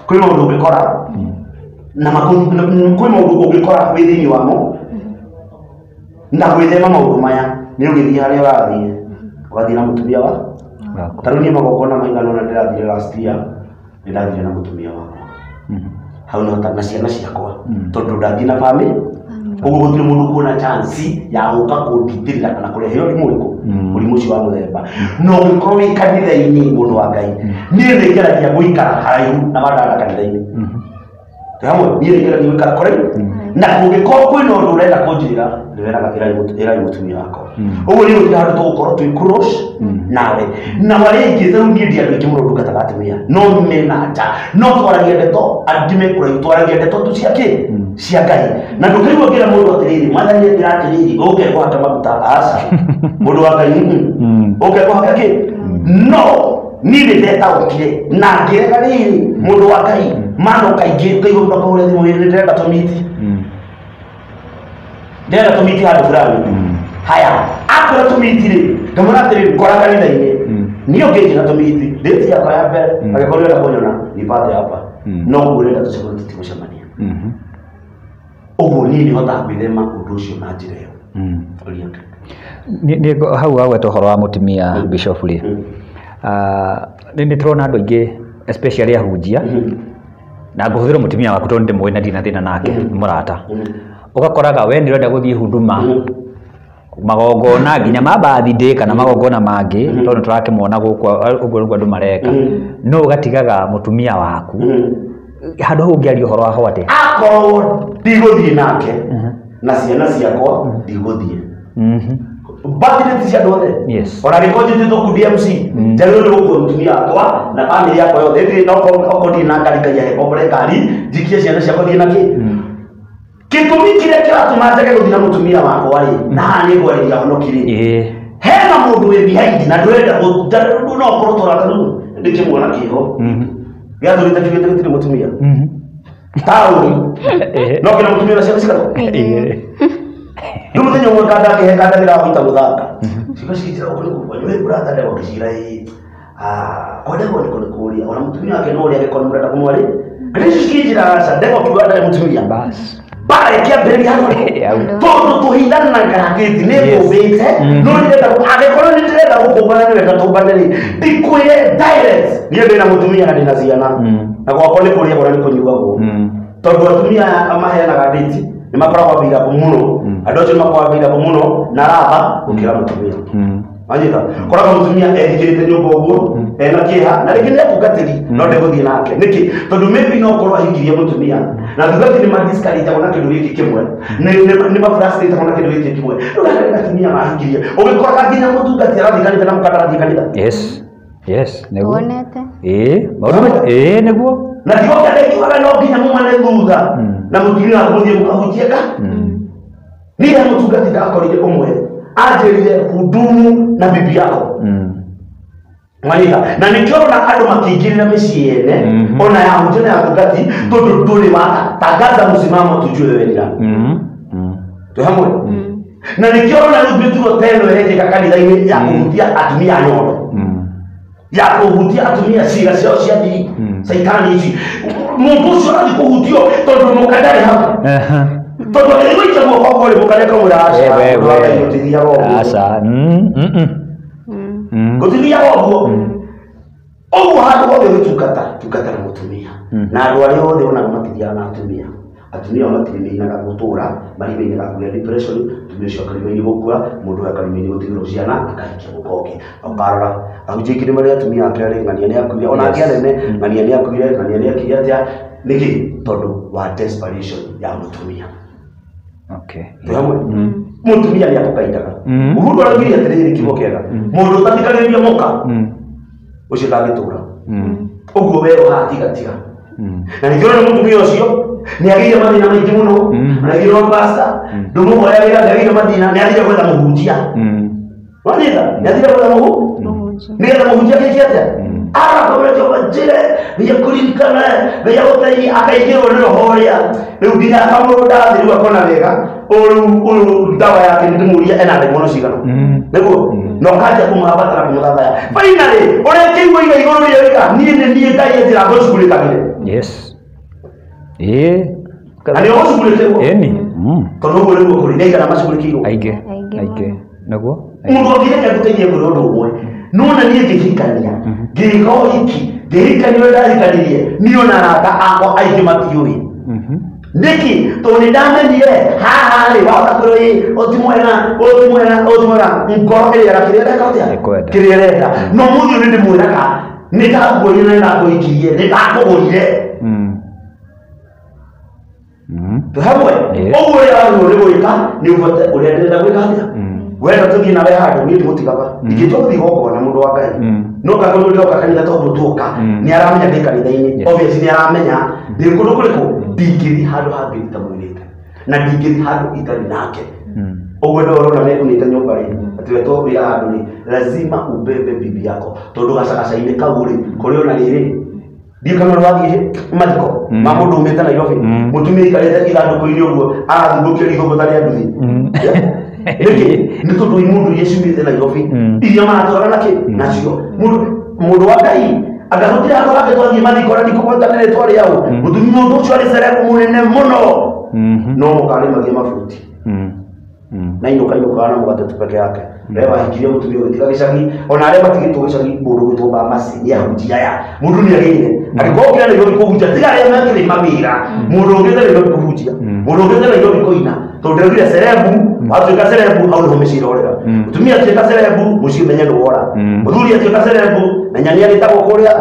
kwĩ maũndũ ũngĩkora na kwĩ maũndũ ũngĩkora wĩ thĩinĩ wamo na gwĩthema maũndũ maya nĩ ũgĩthiĩ harĩa ũrathiĩ ũgathiĩ na mũtumia wa ta rĩu niĩ magongona maigana ũna ndĩrathire last year nĩ ndathire na mũtumia wakwa hau no na ciana ciakwa tondũ ndathiĩ na family ũguo gũtirĩ mũndũ kuona chance ya gũka kũnditĩrĩra kana kũrehe ũrimũ ũrĩkũ mũrimũ ũcio wa mũthemba no ũngĩkorwo wĩ kanitha-inĩ mũndũ wa Ngai niĩ nĩ ngeragia gũikara haraihu na mandara kanitha-inĩ twĩ hamwe niĩ nĩ ngeragia gũikara kũraihu na kũngĩkorwo kwĩna ũndũ ũrenda kũnjĩra nĩ weraga ĩrai mũtumia wakwa ũguo niĩ gũtirĩ handũ tũgũkorwo twĩ close nawe na arĩa aingĩ ta rĩu niĩ ndi andũ aingĩ mũno ndungataga atumia no mena nja no twaragia ndeto angĩ me kũraihu twaragia ndeto tu cia kĩ cia Ngai na ndũkaigua ngĩra mũndũ atĩrĩrĩ mwathani ekĩra atĩrĩrĩ ũke kũhaka maguta aca mũndũ wa Ngai ũke kũhaka kĩ no niĩ nĩ ndetaũkire na ngĩrega rĩrĩ mũndũ wa Ngai mano kaingĩ ũkaigua mũndũ akahũra thimũ nĩ ndĩrenda tũmiti ndĩrenda tũmiti handũ fulani haya akwĩra tũmiti rĩ ngamwĩra atĩrĩrĩ ngora kanitha-inĩ niĩ ũngĩnjĩra tũmiti ndĩti yakwa ya mbere angĩkorwo nĩũrenda kũnyona nipate hapa no ngwĩre tũcemanie tũtigũcemania ũguo niĩ nĩhotaga gwĩthema ũndũ ũcio na njĩra ĩyo. Nĩ hau wagweta ũhoro wa mũtumia Bishop rĩ nĩ tũrona andũ aingĩ especially ahunjia na ngũhũthĩra mũtumia waku tondũ ndĩmũĩ na ndirĩ na thĩna nake nĩ mũrata ũgakoraga we nĩ ũrenda gũthiĩ huduma magongona nginya ma birthday kana magongona mangĩ tondũ tũrakĩmona gũkũ ũguo nĩguo andũ mareka no ũgatigaga mũtumia waku handũ hau ũngĩaria ũhoro wa ho atĩa akorwo ndigũthiĩ nake na ciana ciakwa ndigũthiĩ birthday ti cia andũ othe ona angĩkorwo njĩtĩtwo kũ DMC njagĩrĩirwo nĩ gũkua mũtumia wakwa na bamĩrĩ yakwa yothe ĩndĩ okorwo ndirĩ na ngari ngai ahe ngari njikie ciana ciakwa thiĩ na kĩ gĩtũmi kĩrĩa kĩratũma njage gũthiĩ na mũtumia wakwa rĩ na haha nĩ ngwarĩria honoki rĩ hena mũndũ wĩ behind na ndũrenda no ũkorwo tũrata rĩu ndĩkĩmuona kĩho gĩathurĩte kiugĩte gĩtirĩ mũtumia taũni no kĩna mũtumia na ciana cigana rĩu mũthenya ũmwe kanda ngĩhe kanda ndĩrahuta gũthaka ciugo cikĩnjĩra ũguo nĩguo kwanyu wĩ brother ndegwa ngĩcira ĩ kwa ndegwa nĩko nĩ kũũria ona mũtumia wake no ũrĩa angĩkorwo nĩ mũrenda kũmwarĩ ngĩrĩ icio cikĩnjĩra aca ndegwa kiuga ndarĩ mũtumia bara ĩkĩambĩrĩria handũ tondũ tũhithanaga gĩti nĩ ngũmbĩte no ndĩrenda angĩkorwo nĩ ndĩrenda gũkũmbana nĩ wega tũmbane rĩ ndikwĩre direct niĩ ndĩna mũtumia na ndĩna ciana na gwakwa nĩ kũrĩagwo na nĩ kũnyuagwo tondũ atumia aya maheanaga ndĩti nĩ makoragwo available mũno andũ acio nĩ makoragwo available mũno na ratha gũkĩra mũtumia wanyita koraga mũtumia ethikĩrĩte nyũmba ũguo ena kĩeha na rĩngĩ nĩ atungatĩri no ndegũthiĩ nake nĩkĩ tondũ maybe no ũkorwo ahikirie mũtumia na atungatĩri madiscouragagwo na kĩndũ gĩkĩ kĩmwe nĩ mafrustrategwo na kĩndũ gĩkĩ kĩmwe rĩu harĩ atumia mahikirie ũgĩkoraga nginya mũtungati arathiĩ kanitha na mũkanda arathiĩ kanitha yes yes nĩguo wonete maũndũ nĩguo na ndigoka ndekiugaga no nginya mumane thutha na mũtumia waku mũthiĩ mũkahunjie ka niĩ he mũtungati ndakorire ũmwe anjĩrire hudumu na bibi yako mwanyita na nĩkĩo ũrona andũ makĩingĩrĩra mĩciĩ yene ona ya hunjia na ya tungati tondũ ndũrĩ wa tangaza msimamo tujue wewe ni nani twĩ hamwe na nĩkĩo ũrona rĩu mĩtugo ta ĩno ĩrekĩka kanitha-inĩ ya kũhutia atumia a nyondo ya kũhutia atumia ciĩga ciao cia thiri caitani ici mũndũ ũcio arathiĩ kũhutio tondũ mũka ndarĩ hau tondũ agĩgũikia guoko kũrĩ mũka nĩakamwĩra aca mũndũ wa Ngai gũtithiaga ũguo aca gũtithiaga ũguo ũguo handũ hothe ũgĩtungata tungata na mũtumia na andũ arĩa othe onaga matithiaga na atumia atumia ao matirimeinaga gũtũra marimeinaga kũgĩa depression mũtumia ũcio akarimaini gũkua mũndũ ũyũ akarimaini gũtigĩrwo ciana akahikia mũka ũngĩ ũkarora ahunjia aingĩ nĩ marĩ atumia ake arĩ ng'ania nĩ akuire ona angĩ anene ng'ania nĩ akuire ng'ania nĩ ekire atĩa nĩkĩ tondũ wa desperation ya mũtumia. Okay. Hamwe mutumia ni akũkaindaga uhuru araugire atĩrĩrĩ kiugo kĩega mũndũ ũtathikagĩrĩria mũka ũcio ndangĩtũra ũguo we ũhatiga tiga na ningĩ ũrona mũtumia ũcio nĩ agĩire mathĩna maingĩ mũno na agĩire pastor ndũmũhoyagĩra nĩ agĩire mathĩna nĩ athire gwetha mũhunjia wanyita nĩ athire gwetha mũhunjia nĩgetha mũhunjia agĩke atĩa agakomera Jehova njĩre nĩekũririkana nĩegũteithia akaingĩrwo nĩ roho ũrĩa rĩu nginya akamũrũnda thĩ rĩu akona wega ũyũ ndawa yake nĩndĩmũria ena ndaimono cigana nĩguo na ũkanjia kũmũhambatara kũmũthathaya finally ũrĩa kĩigua iga igũrũ rĩa wĩka niĩ nĩ niĩ Ngai anjĩra ngũcugurĩkagĩre. Yes. Ĩĩ. Na nĩ ũgũcugurĩkĩrwo ĩni tondũ ũguo nĩguo kũrĩ nĩ aigana macugurĩkĩirwo aingĩ aingĩ nĩguo mũndũ angĩreka gũteithia kũrĩ ũndũ ũmwe no na niĩ ngĩhikania ngĩka ũhiki ngĩhikania ũrĩa ndahikanirie niĩ ona arata akwa aingĩ matiũĩ nĩkĩ tondũ nĩ ndamenyire haha rĩ wahota kwĩrwo ĩ ũyũ ti mwega ũyũ ti mwega ũyũ ti mwega ngoro ĩrĩaga kĩrĩa ĩreka atĩa kĩrĩa ĩrenda no mũthĩ ũyũ nĩ ndĩmwĩraga nĩ ndakũgũrire na nĩ ndakũhikirie nĩ ndakũgũrire hamwe ũguo ũrĩa wagĩrĩirwo nĩ gwĩka nĩ ũbote ũrĩa ndĩrenda gwĩka atĩa wenda tũthiĩ nawe handũ niĩ ndimũtigaga ingĩtua gũthiĩ igongona mũndũ wa Ngai no ngakorwo ndĩroka kanitha tondũ tuoka nĩ aramenya ndĩ kanitha-inĩ obviously nĩ aramenya ndĩ kũndũ kũrĩkũ ndingĩthiĩ handũ hangĩ itamwĩrĩte na ndingĩthiĩ handũ itarĩ nake ũguo ndio ũrona mekunĩte nyũmba rĩ atĩ wetwo wĩra handũ rĩ lazima ubebe bibi yako tondũ gacagaca-inĩ kau rĩ kũrĩ ona rĩrĩ ndiũ kana wathiĩ mathiko ma mũndũ umĩte Nairobi mũtumia aikarĩte ithandũkũ-inĩ ũguo arathungũkio ithũngũ ta rĩa nduthi nĩkĩ nĩ tondũ mũndũ iria ciumĩte Nairobi iria maratwara nakĩ nacio mũndũ wa Ngai anga gũtirĩ handũ hangĩ twathiĩ mathiko na ndikũgweta nĩ rĩtwa rĩao mũtumia mũndũ ũcio arĩ cerebu mũnene mũno no mũkarĩmagia mabuti na inũka inũkaga na mũgate tu peke yake we wahikirie mũtumia ũgĩtiga gĩcagi ona arĩa matigĩtwo gĩcagi mũndũ ũgwĩtwo Bamasi nĩ ahunjia aya mũndũ nĩ agĩire angĩkorwo ũkĩra Nairobi kũhunjia tiga arĩa mekĩrĩ mawĩra mũndũ ũkĩte Nairobi kũhunjia mũndũ ũkĩte Nairobi kũina tondũ ndĩraugire cerebu watuĩka cerebu hau nĩho mĩciĩ ĩrorĩra mũtumia atuĩka cerebu mũciĩ ũmenye nĩ wora mũthuri atuĩka cerebu menya nĩ arĩtagwo kũrĩa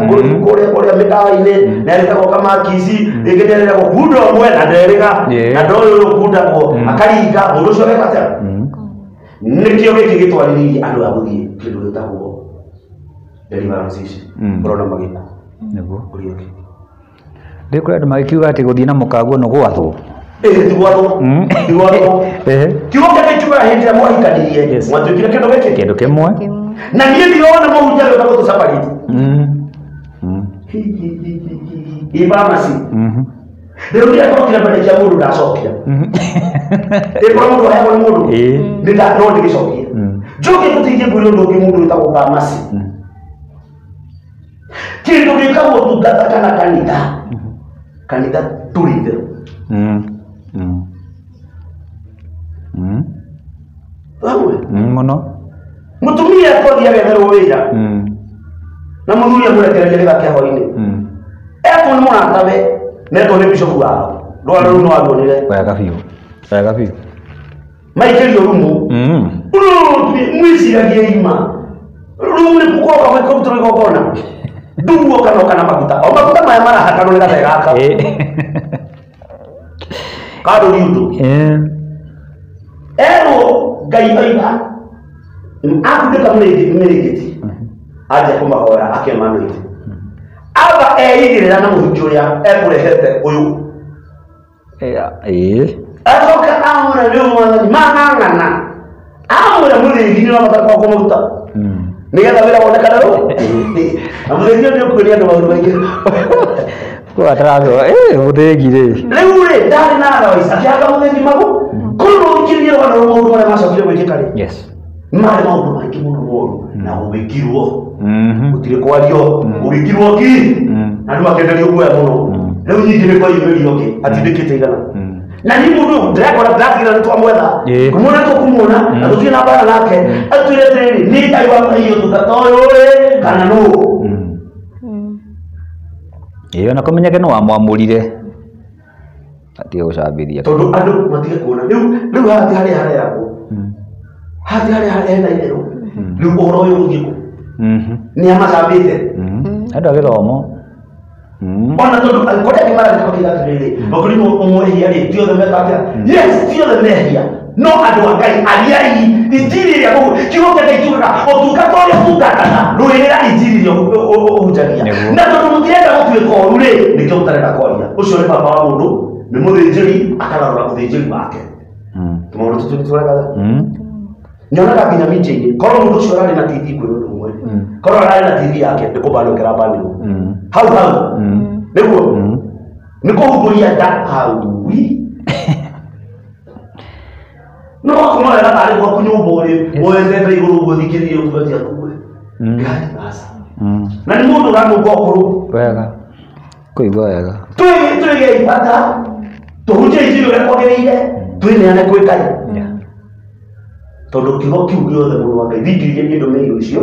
kũrĩa kũrĩa mĩkawa-inĩ nĩ arĩtagwo kamakici rĩngĩ nĩ arĩragwo kunda ũmwe na nderĩga na ndoĩ ũyũ ũkundagwo akaringa mũndũ ũcio ageka atĩa nĩkĩo gĩkĩ gĩtwarĩrĩirie andũ a gũthiĩ kĩndũ gĩtagwo deliverance ici ũrona magĩka nĩguo ũrĩa ũngĩ rĩu kũrĩ andũ magĩkiuga atĩ gũthiĩ na mũkaguo nĩ gwathwo ĩĩ ti gwathwo ti gwathwo kiugo kĩrĩa kiugaga hĩndĩ ĩrĩa mwahikanirie mwatuĩkire kĩndũ gĩkĩ kĩndũ kĩmwe na niĩ ndirona mũhunjia agĩũka gũtũcabarĩte ĩ Bamasi rĩu ndĩrakorwo kĩremba kĩa mũndũ ndacokia ĩkorwo mũndũ aheagwo nĩ mũndũ no ndĩgĩcokie njoke ngũteithie ngwĩre ũndũ ũngĩ mũndũ wĩtagwo Bamasi kĩndũ gĩkagwo tungata kana kanitha kanitha ndũrĩ itherũ hamwe mũno mũtumia akothiĩ agetherwo wĩra na mũthuri amũrekererie gĩthake hwainĩ etwo nĩ mũratawe netwo nĩ bishopu wao rwaro rũu no aruonire wega biũ wega biũ maikĩrio rumu mwĩciragie ima rumu nĩ gũkoka gwĩkũrutĩrwo igongona nduguo kana ũka na maguta o maguta maya marahakanwo nĩ gathee gaka kandũri ũndũ erwo Ngai oiga akundĩka mĩrĩngĩti anjia kũmahoera akĩmanoite aba eigĩrĩra na mũhunjia ũrĩa ekũrehete ũyũ acoka amwĩra rĩu mwathani mang'ang'ana amwĩra mũthĩgi nĩ ũrabatara kwakwo maguta nĩgetha wĩra wonekane rũ na mũthĩgi ũyũ nĩ ũkuĩria andũ maũndũ maingĩ atarathwo mũthĩgi rĩ rĩu rĩ ndarĩ na otherwise akĩhaka mũthĩgi magu kũrĩ ũthikĩrĩrie rũgano rũu maũndũ marĩa macokire gwĩkĩka rĩ marĩ maũndũ maingĩ mũno moru na gũgĩkirwo gũtirĩ kwario gũgĩkirwo ki na andũ makĩenderio guoya mũno rĩu nyingĩ nĩ kweyumĩrio kĩ atindĩkĩte igana na niĩ mũndũ ũyũ ndĩrakora ndĩratigĩra nĩ twamwetha kũmuona tũkũmuona na tũtirĩ na mbara nake atwĩre atĩrĩrĩ nĩ Ngai wakũheire ũtungata ũyũ rĩ kana nũ ĩĩ ona kũmenyeke nĩ wamwamũrire atige gũcambithia tondũ andũ matige kuona rĩu rĩu haha ti harĩa hareragwo haha ti harĩa hena itherũ rĩu ũhoro ũyũ ũgũthiĩ kũ nĩ amacambĩte andũ a gĩthomo Ona tondu koria angĩ marathiĩ makiuga atĩrĩrĩ makũrimũ ũmwehia rĩ ti othe meka atĩa yes ti othe mehia no andũ a Ngai ariai injiri ĩrĩa kiugo kĩa Ngai kiugaga ũtungata ũrĩa ũtungataga rũĩrĩra injiri ĩrĩa ũhunjagia na tondũ mũtirenda gũtuĩka ũru rĩ nĩkĩo mũtarenda kwaria ũcio nĩ baba wa mũndũ nĩ mũthĩnjĩri akararora ũthĩnjĩri wake tũmaũndũ tũtũ nĩtũregaga nyonaga nginya meeting korwo mũndũ ũcio ararĩ na TV kwĩ ũndũ ũmwe korwo ararĩ na TV yake nĩ kũbanũkĩra banĩrwo hau hau nĩguo nĩ kũhumbũria nda hau no wakomorera tarĩ gwaku nyũmba ũrĩ woete igũrũ ũguo thikĩrĩrie ũtungati akuwe Ngai aca na nĩ mũndũ ũranũnga ũkũrũ wega kũigua wega twĩge ibata tũhunjie injiri ũrĩa kwagĩrĩire twĩneane kwĩ Ngai tondũ kiugo kĩu gĩothe mũndũ wa Ngai thikĩrĩria niĩ ndũmĩrĩire icio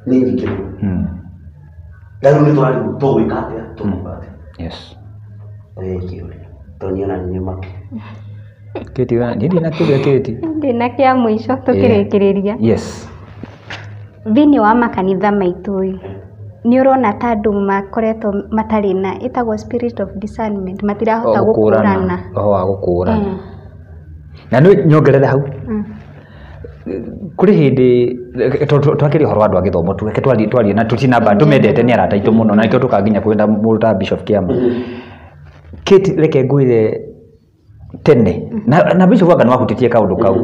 nĩ nyingĩ mũno na rĩu nĩ tũrarigwo tũgwĩka atĩa tũkuga atĩa yes kĩũria tondũ niĩ ona nĩ make Kĩti we niĩ ndina kĩũria Kĩti ndĩna kĩa mũico tũkĩrĩkĩrĩria yes thĩinĩ wa makanitha maitũ nĩ ũrona ta andũ makoretwo matarĩ na ĩtagwo spirit of discernment matirahota gũkũrana roho wa gũkũrana na nĩ nyongerere hau kũrĩ hĩndĩ twakĩria ũhoro wa andũ a gĩthomo tu reke twarie na tũtinamba tũmendete nĩ arata aitũ mũno na nĩkĩo tũkaga kwenda mũndũ ta Bishop Kĩama Kĩti reke ngwĩre tene na Bishop anga nĩwahutĩtie kaũndũ kau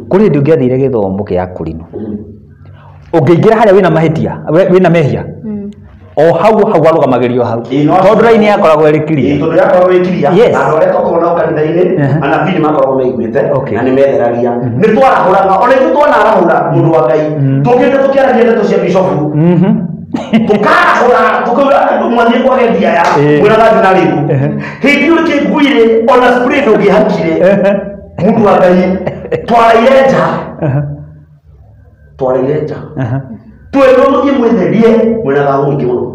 kũrĩ hĩndĩ ũngĩathire gĩthomo kĩa kũrinũ ũngĩingĩra harĩa wĩna mahĩtia wĩna mehia o hau hau arũgamagĩrio hau tondũ raini yakoragwo ĩrĩ clear tondũ yakoragwo ĩ clear na andũ arĩa twakoragwo nao kanitha-inĩ anabii nĩ makoragwo meiguĩte na nĩ metheragia nĩ twarahũraga ona ithuĩ twanarahũra mũndũ wa Ngai tũkĩte tũkĩaragia ndeto cia bishofu tũkarahũra tũkauga mwathiĩ kwage ndia ya mwĩraga thĩ na rĩu hĩndĩ ĩyo kĩnguire ona spray ndũngĩhakire mũndũ wa Ngai twaraire nja twerirwo mũthiĩ mwĩtherie mwĩna thayũ mũingĩ mũno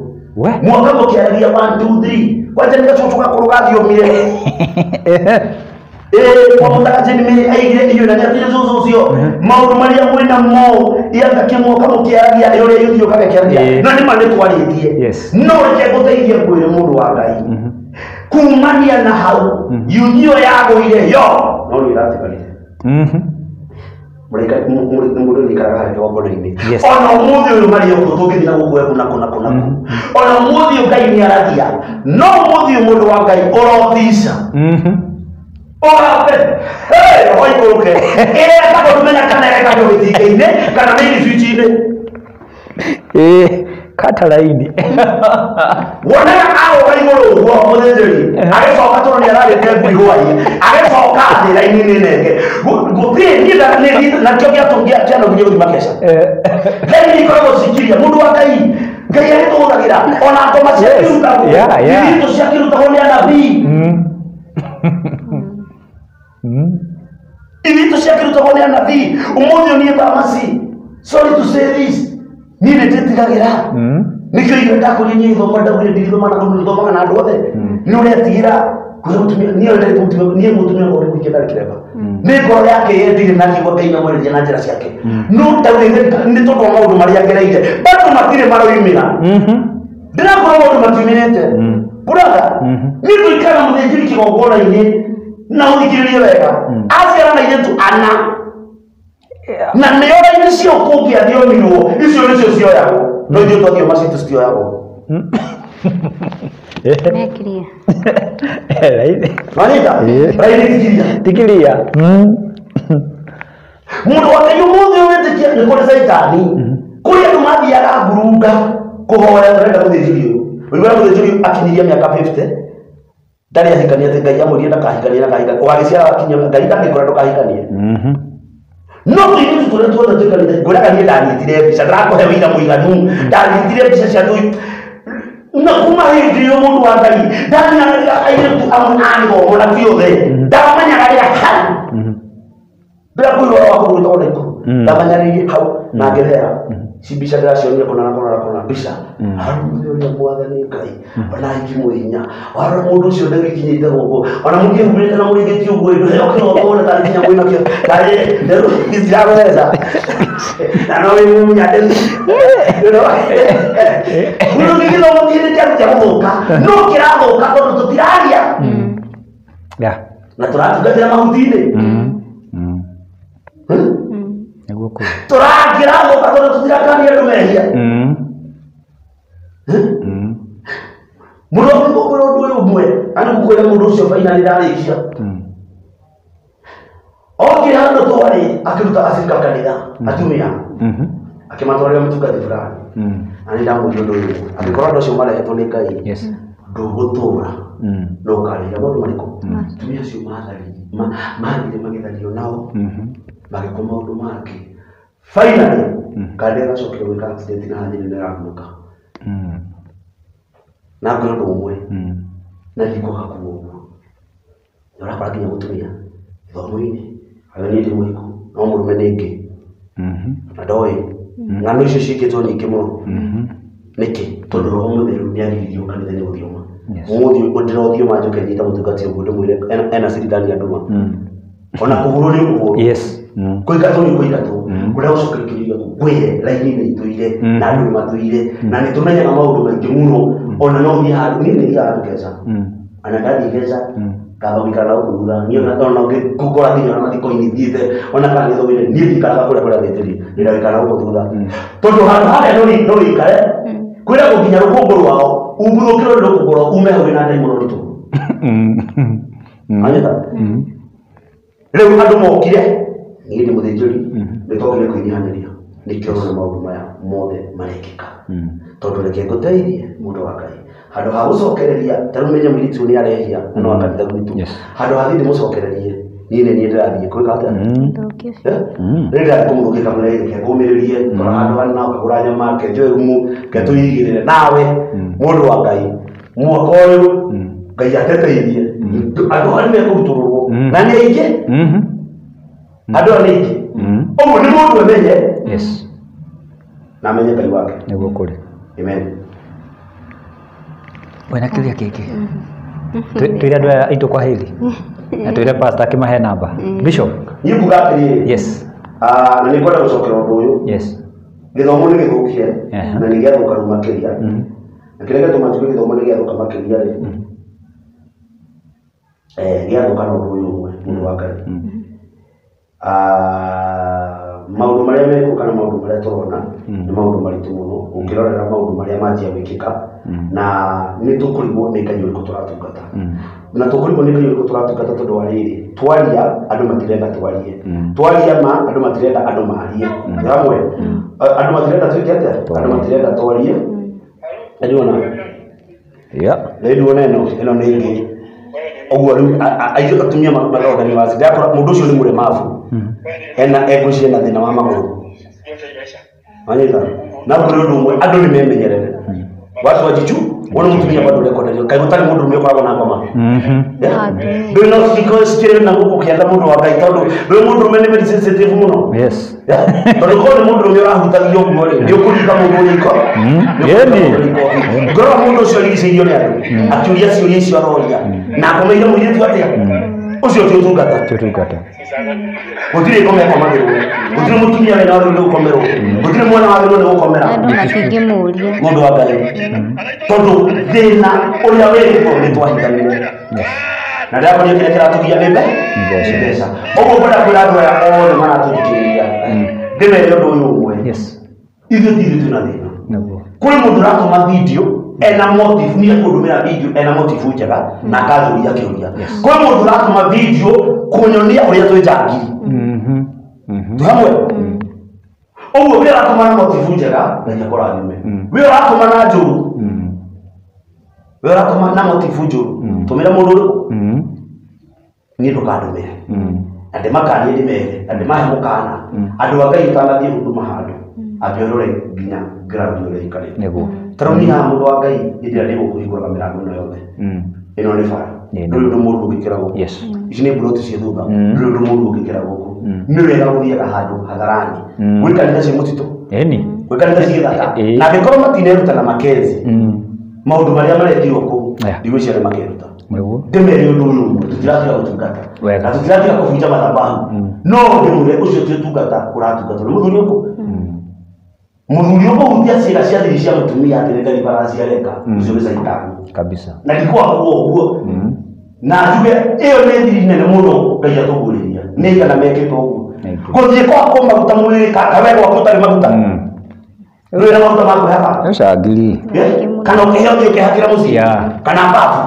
mwoka mũkĩaragia 1 2 3 kwanja nĩ gacũcũ gakũrũ gathiomire kwamũtaga nĩ aigire irio na nĩatire cũcũ ũcio maũndũ marĩa mwĩna mo ianga kĩmwoka mũkĩaragia ũrĩa ithuĩ ũkaga kĩaragia na nĩma nĩ twarĩtie no reke ngũteithie ngwĩre mũndũ wa Ngai kumania na hau yunio yagũire yo no nĩ ĩratigarire mũndũ nĩikaraga harĩa kĩgongona-inĩ ona ũmũthĩ ũyũ marĩ ũguo tũngĩthiĩ na gũkũ na kũ na kũ na kũ ona ũmũthĩ ũyũ Ngai nĩaragia no ũmũthĩ ũyũ mũndũ wa Ngai ũrotica ũgambe roho ikũrũke ĩrekagwo ndũmenya kana ĩrekagwo gĩtingĩ-inĩ kana nĩ gĩcuici-inĩ kata raini wonaga arũga igũrũ ũguo mũthĩnjĩri agĩcoka tondũ nĩararĩte ngui hwaĩ agĩcoka thĩ raini nĩ nenge gũtirĩ niĩ nakĩo kĩanogirie gũthiĩ makeca raini ikoragwo cikiria mũndũ wa Ngai Ngai agĩtũhũthagĩra ona ngoma ciakĩrutagwo irĩtũ ciakĩrutagwo nĩ anabii irĩtũ ciakĩrutagwo nĩ anabii ũmũthĩ ũyũ niĩ Bamasi sorry to say this niĩ nĩ ndĩtigagĩra nĩkĩo irio ndakũria niĩ gĩthomo ndaugire ndigĩthoma na kũndũ gĩthomaga na andũ othe nĩ ũretigĩra kwĩra mũtumia niĩ ndĩrĩ mũtumia niĩ mũtumia wakwa mũingĩ ndarĩ kĩremba nĩ ngoro yake yendire na akiuga Ngai nĩamwarĩria na njĩra ciake no ndaugire nĩ tondũ wa maũndũ marĩa ngereire bado matirĩ maroimĩra ndĩrakorwo maũndũ matiumĩrĩte brother niĩ tũikara mũthĩnjĩri kĩgongona-inĩ na ũthikĩrĩrie wega aciara na airĩtu ana na nĩo raini cio kũngĩathiomirwo icio nĩcio cioyagwo no ithuĩ twathioma citũ citioyagwo wanyita raini tikiria tikiria mũndũ wa Ngai ũmũthĩ wĩtĩkia nĩ kũrĩ caitani kũrĩ andũ mathiaga ngurunga kũhoya tũrenda mũthĩnjĩri ũyũ ũiguaga mũthĩnjĩri ũyũ akinyirie mĩaka 50 ndarĩ ahikania atĩ Ngai amwĩrire ndakahikanie ndakahikanie ũgagĩciara wakinyia Ngai ndangĩkora ndũkahikanie no tũirĩtu tũrĩa tuothe twĩ kanitha ngwĩraga niĩ ndanyitire mbica ndĩrakũhe wĩira mũiganu ndanyitire mbica cia andũ na kuma hĩndĩ ĩyo mũndũ wa Ngai ndamenyaga airĩtu amwe a gĩthomo na ti othe ndamenyaga rĩrĩa kau ndĩrakwĩra ũhoro wa kũndũ gwĩtagwo Naikuru Ndamanyaririe hau na ngĩhera. Ci mbica ndĩracionire kũna na kũna na kũna mbica. Harũria mwathani Ngai ona ingĩ hinya. Warora mũndũ ũcio ndagĩkinyĩte gũkũ. Ona mũkĩhumbĩrĩte na mũrĩngĩti ũguo ndũheo kĩgongona tarĩ nginya mwĩna kĩo. Tarĩ nderu iciragũtheca. Na no wĩ mũnyande. You know? Mũndũ nĩ gĩthomo kĩrĩ kĩa gũthũka. No kĩrathũka tondũ tũtiraria. Yeah. Na tũratungatĩra mahuti-inĩ. Nĩguo kũrĩ. Tũrakĩrathũka tondũ tũtirakania andũ mehia. Mũndũ ũngĩkwĩra ũndũ ũyũ ũmwe, na nĩ ngũkwĩra mũndũ ũcio finally ndarĩkia. Okire handũ twarĩ akĩruta acirika kanitha atumia. Akĩmatwarĩra mũtungati fulani. Na nĩ ndamũria ũndũ ũyũ. Angĩkorwo andũ acio marehetwo nĩ Ngai, Yes. ndũgũtũra no ũkarĩra maũndũ marĩkũ? Atumia acio mathire magĩthario nao magĩkwo maũndũ mangĩ. Finally, kandi ĩgacokera gwĩka accident na hanyinĩ nĩ ĩrakunũka. Na ngwĩra ũndũ ũmwe, na ndikwaga kuga ũguo. Na ũrakora nginya mũtumia gĩthomo-inĩ, ayo niĩ ndĩ mũhiku, no mũrũme nĩ ngĩ. Na ndoĩ. Ng'ano icio ciĩkĩtwo nyingĩ mũno. Nĩkĩ? Tondũ Roho Mũtheru nĩagiririo kanitha-inĩ gũthioma. Mũthĩ ndĩrothioma njoke nyite mũtungati ũguo ndĩmwĩre ena siri ndani andũma. Ona kũhũrwo nĩ ũkũhũrwo. Yes. Kũingatwo nĩ ũkũingatwo. Kũrĩa gũcokeria kĩũria ngwĩre raini-inĩ itũire na andũ nĩ matũire na nĩ tũmenyaga maũndũ maingĩ mũno ona no ũthiĩ handũ niĩ nĩ thiaga handũ Keca. Ona ndathiĩ Keca ngamba gũikara na gũkũ thutha niĩ ona ũngĩngora nginya ona mathiko-inĩ thiĩte ona kana gĩthomo-inĩ niĩ ndikaraga kũrĩa kũrĩa athĩnjĩri ndĩra gũikara na gũkũ thutha tondũ handũ harĩa no wĩikare kwĩragwo nginya rũkũngũ rwao umbuthũkĩrwo nĩ rũkũngũ rwao ume hau wĩna ndaimono nditũ. Anyita? Rĩu andũ mokire niĩ ndĩ mũthĩnjĩri nĩ twokire kwĩnyihanĩria nĩkĩo ũrona maũndũ maya mothe marekĩka tondũ reke ngũteithie mũndũ wa Ngai handũ ha gũcokereria ta rĩu menye mũirĩtu ũyũ nĩ arehia na no kanitha gwitũ handũ ha thiĩ ndĩmũcokererie niĩ nĩ niĩ ndĩrathiĩ kwĩka atĩa? Rĩrĩa ndĩrathiĩ kũmũthũkia kamũira reke ngũmĩrĩrie tora handũ hana ũkagũra nyama ke njoe rumu ke tũigĩrĩre nawe mũndũ wa Ngai mwaka ũyũ Ngai ateteithie andũ arĩa mekũrutũrũrwo na nĩ aingĩ andũ aya nĩ aingĩ ũguo nĩ mũndũ amenye Yes. na amenye Ngai wake. Nĩguo kũrĩ. Amen. Wena kĩũria kĩngĩ. Twĩre andũ aya aitũ kwa heri na twĩre pastor akĩmahe namba. Bishop. Niĩ nguga atĩrĩrĩ. Yes. Na nĩ ngwenda gũcokera ũndũ ũyũ. Yes. Gĩthomo nĩ gĩthũkire na nĩ gĩathũka rĩu makĩria. Na kĩrĩa gĩatũma njuge gĩthomo nĩ gĩathũka makĩria rĩ, gĩathũka na ũndũ ũyũ ũmwe mũndũ wa Ngai. Maũndũ marĩa mekwo kana maũndũ marĩa tũrona nĩ maũndũ maritũ mũno ũngĩrorera maũndũ marĩa manjia gwĩkĩka na nĩ tũkũrigwo nĩ Ngai ũrĩkũ tũratungata na tũkũrigwo nĩ Ngai ũrĩkũ tũratungata tondũ wa rĩrĩ twaria andũ matirenda twarie twaria ma andũ matirenda andũ marie hamwe andũ matirenda twĩke atĩa andũ matirenda twarie nĩndĩrona nĩndĩrona ĩno nĩ ĩngĩ ũguo rĩu aitũ atumia mathonda nĩ waci ndakora mũndũ ũcio nĩ mũlemavu ena engũcie na thĩna wa magũrũ wanyita na kũrĩ ũndũ ũmwe andũ nĩ memenyerere watu wajichu wona mũtumia bado ũrekonderio kaĩ gũtarĩ mũndũ ũmwe ũkoragwo na ngoma ndũĩ no cikĩrĩ na gũkũ kĩenda mũndũ wa Ngai tondũ ndũĩ mũndũ ũmwe nĩ very sensitive mũno tondũ korwo nĩ mũndũ ũmwe ũrahutagio ũguo rĩ nĩ ũkũringa mũndũ riko ngorora mũndũ ũcio arigicĩirio nĩ andũ akĩũria ciũria icio aroria na akomeire mũirĩtu atĩa ũcio ti ũtungata gũtirĩ ngoma ĩkomagĩrwo gũtirĩ mũtumia wĩna wagĩrĩirwo nĩ gũkomerwo gũtirĩ mwana wagĩrĩirwo nĩ gũkomera andũ matingĩmũria mũndũ wa Ngai tondũ thĩna ũrĩa wĩkuo nĩ twahithanire na ndĩrakoria kĩrĩa kĩratũgia nĩ mbeca ũguo ngwenda kwĩra andũ aya othe maratũthikĩrĩria ndĩmere ũndũ ũyũ ũmwe ithuĩ ti ithuĩ twĩna thĩna kũrĩ mũndũ ũratũma video ena motive ni ekũndũmĩra video ena motive njega na akanjũria kĩũria kũrĩ mũndũ ũratũma video kũnyonia ũrĩa twĩ njangiri twĩ hamwe ũguo wĩ ũratũma na motive njega Ngai akũrathime wĩ ũratũma na njũru wĩ ũratũma na motive njũru tũmĩra mũndũ ũrĩkũ niĩ ndũkandũmĩre na ndĩmakanie ndĩmere na ndĩmahe mũkana andũ a Ngai ũtanathiĩ huduma handũ ambe ũrore nginya ground ũrĩa ĩikarĩte Nĩguo. ta rĩu niĩ haha mũndũ wa Ngai hĩndĩ ĩrĩa ndĩ gũkũ hingũraga mĩrango ĩno yothe ĩno nĩ bara Ndũrĩ ũndũ mũũru ũngĩkĩra gũkũ. Yes. Ici nĩ mburoti ciĩ thutha. Ndũrĩ ũndũ mũũru ũngĩkĩra gũkũ. Nĩ wega gũthiaga handũ hadharani. Gwĩ kanitha ciĩ mũtitũ. Ĩni. Gwĩ kanitha ciĩ gĩthaka. Ĩĩ. Na angĩkorwo matineruta na Makenzi, maũndũ marĩa marekirwo kũu, Yeah. ndigwĩciria nĩ makeruta. Nĩguo. Ndĩmere ũndũ ũyũ ũmwe, tũtiratiga gũtungata. Wega. Na tũtiratiga kũbunja mathabahu. No ndĩmwĩre ũcio ti ũtungata ũratungata. Nĩ mũthuri ũkũ. Mũthuri ũkũhutia ciĩga cia thiri cia mũtumia atĩ nĩ deliverance areka, ũcio nĩ caitani. Kabisa. Na ndikwakuo ũguo. Na njuge ĩyo nĩ thiri nene mũno Ngai atũguũrĩria. Nĩ igana mekĩte ũguo. Thank you. Gũthiĩ gwakwo maguta mwĩrĩ kawe gwaku ũtarĩ maguta. Ndũrĩ na maguta ma kwĩhaka. Ũcangiri. Kana ũkĩheo ũthiĩ ũkĩhakĩra mũciĩ. Yeah. Kana babu.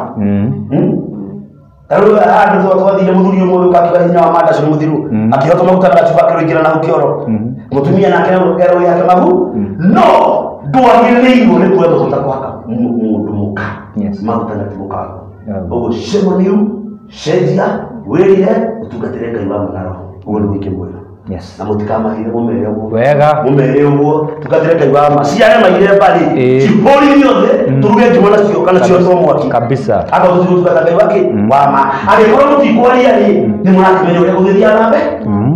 Ta rĩu handũ twathire mũthuri ũmwe ũka akiuga hinya wa mandacu nĩ mũthiru. Akĩhotwo maguta na gacuba akĩrũingĩra na hau kĩoro. Mũtumia nake erwo wĩhake magu. No ndwagĩrĩirwo nĩ kuoya maguta kũhaka mũndũ mũka. Yes. Maguta na ti mũkago. Yeah. Ũguo shame on you, cenjia, wĩrire, ũtungatĩre Ngai wa na roho. Ũguo nĩguo ingĩmwĩra. Yes. Na mũtikamahithe mũmere ũguo. Wega. Mũmere ũguo, tungatĩre Ngai wa ma. Ciare maire mbarĩ, Ĩĩ. cihũrithio thĩ, tũruge ngima nacio kana ciotwo mwaki. Kabisa. Akorwo tũtigũtungata Ngai wake wa ma. Angĩkorwo mũtikwaria rĩ, nĩ mũrakĩmenya ũrĩa gũgĩthiaga na mbere.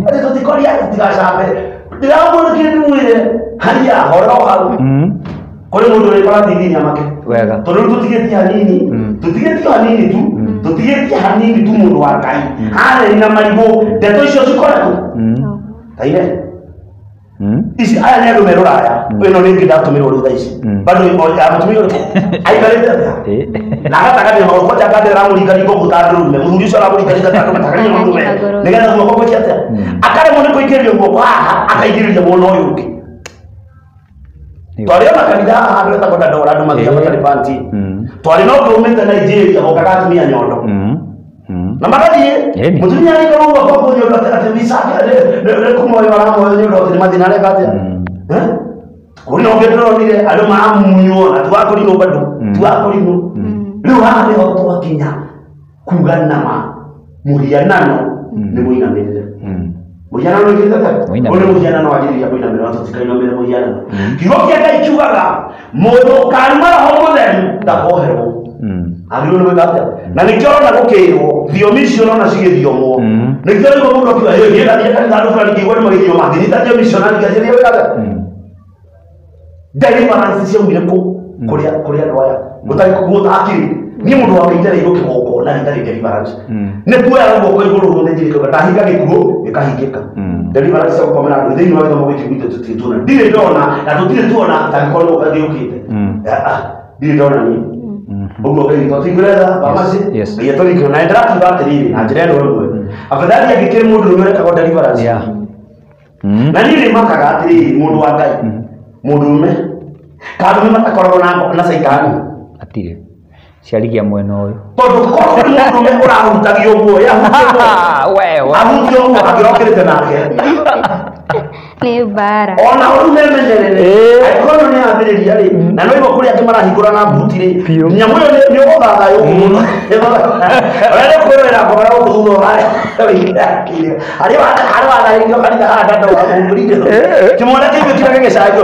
Atĩ tũtikwaria tũtigacambe. Ndĩramwĩra kĩrĩa ndĩmwĩre, haria hora o hau. Kũrĩ mũndũ ũrĩkora TV nyamake. Wega. Tondũ rĩu tũtigĩtie hanini, tũtigĩtie hanini tu, tũtigĩtie hanini tu mũndũ wa Ngai. Harĩa na marigũ, ndeto icio cikoretwo. Taire. Ici aya nĩ andũ me rũraya. Ĩno nĩ ĩngĩ ndatũmĩrwo rĩu thaa ici. Bado ya mũtumia ũrĩkũ? Aikarĩte atĩa? Na agatangania magũrũ kwanja ngande aramũringaringa ũguo ta ndũrũme. Mũthuri ũcio aramũringaringa ta ndũrũme, takania mũndũrũme. Nĩgetha guoko gwĩke atĩa? Akaremwo nĩ kũingĩrĩria guoko haha, akaingĩrĩria mwena ũyũ ũngĩ. Twarĩ ona kanitha haha handũ hetagwo Dandora andũ mathiaga matarĩ panti. Twarĩ na ũngĩ umĩte Nigeria gokaga atumia nyondo. Na magathiĩ Ĩni. mũtumia araikarwo ũguo akombwo nyondo atĩ atĩ wicake nĩ kũmoyo aramoyo nyondo atĩ nĩ mathĩna areka atĩa. Kũrĩ na ũngĩ ndĩronire andũ maramunywo na ti wa kũrinwo bado ti wa kũrinwo. Rĩu haha nĩho twakinya kuga nama mũhianano nĩ mũinamĩrĩre. Mũhianano nĩ atĩa? Mũinamĩrĩre. Ũyũ nĩ mũhianano wanjĩrĩria kũinamĩrĩra tũtikainamĩrĩre mũhianano. Kiugo kĩa Ngai kiugaga mũndũ ũkaruma Roho Mũtheru ndakoherwo. Agĩrĩirwo nĩ gwĩka atĩa? Na nĩkĩo ũrona gũkĩrwo thiomi icio ũrona cigĩthiomwo. Nĩkĩo rĩu mũndũ akiuga ĩ niĩ ndathiĩ kanitha andũ fulani ngĩigua nĩ magĩthioma ngĩnyita thiomi icio na ngĩanjĩrĩria gwĩka atĩa? Deliverance ciaumire kũ? Kũrĩa kũrĩ andũ aya gũtarĩ gũtakĩrĩ. Niĩ mũndũ wa Ngai ndarĩ kĩgongona gĩtarĩ deliverance. Nĩ kuoya guoko igũrũ mũthĩnjĩri Ngai ndahinga gĩkuũ gĩkahingĩka. Deliverance cia gũkomera andũ thĩinĩ wa gĩthomo gĩkĩ gwitũ tũtirĩ tuona. Ndirĩ ndona na tũtirĩ tuona tangĩkorwo nĩ gũka gĩũkĩte. Ndirĩ ndona niĩ. Ũguo Ngai witũ atũiguĩre tha, Bamasi. Yes. Ngai atũririkane. Na nĩndĩrakiuga atĩrĩrĩ na njĩra ĩno ĩmwe. Afadhali angĩkĩrĩ mũndũ ũrĩa ũrekagwo deliverance. Yeah. Na niĩ nĩmakaga atĩrĩrĩ mũndũ wa Ngai, mũndũrũme ka arũme matakoragwo na caitani. Atirĩ. Ciarigia mwena ũyũ. Tondũ korwo nĩ mũndũrũme ũrahutagia ũguo, ye ahutie ũguo. We. Ahutie ũguo angĩrokĩrĩte nake. Nĩ mbara. Ona ũrũ memenyerere. Angĩkorwo nĩ ambĩrĩria rĩ, na no igua kũrĩa angĩ marahingũra na mbuti rĩ, Biũ. nyamũ ĩyo nĩ ũgũthathaywo mũno. Ũrenda kwĩrorera ngoma gũkũ thutha ũrarĩ. Harĩ watharĩirio kanitha haha Dandora mũhũrire. Kĩmwana kĩu gĩkĩra gĩgĩcanjwo.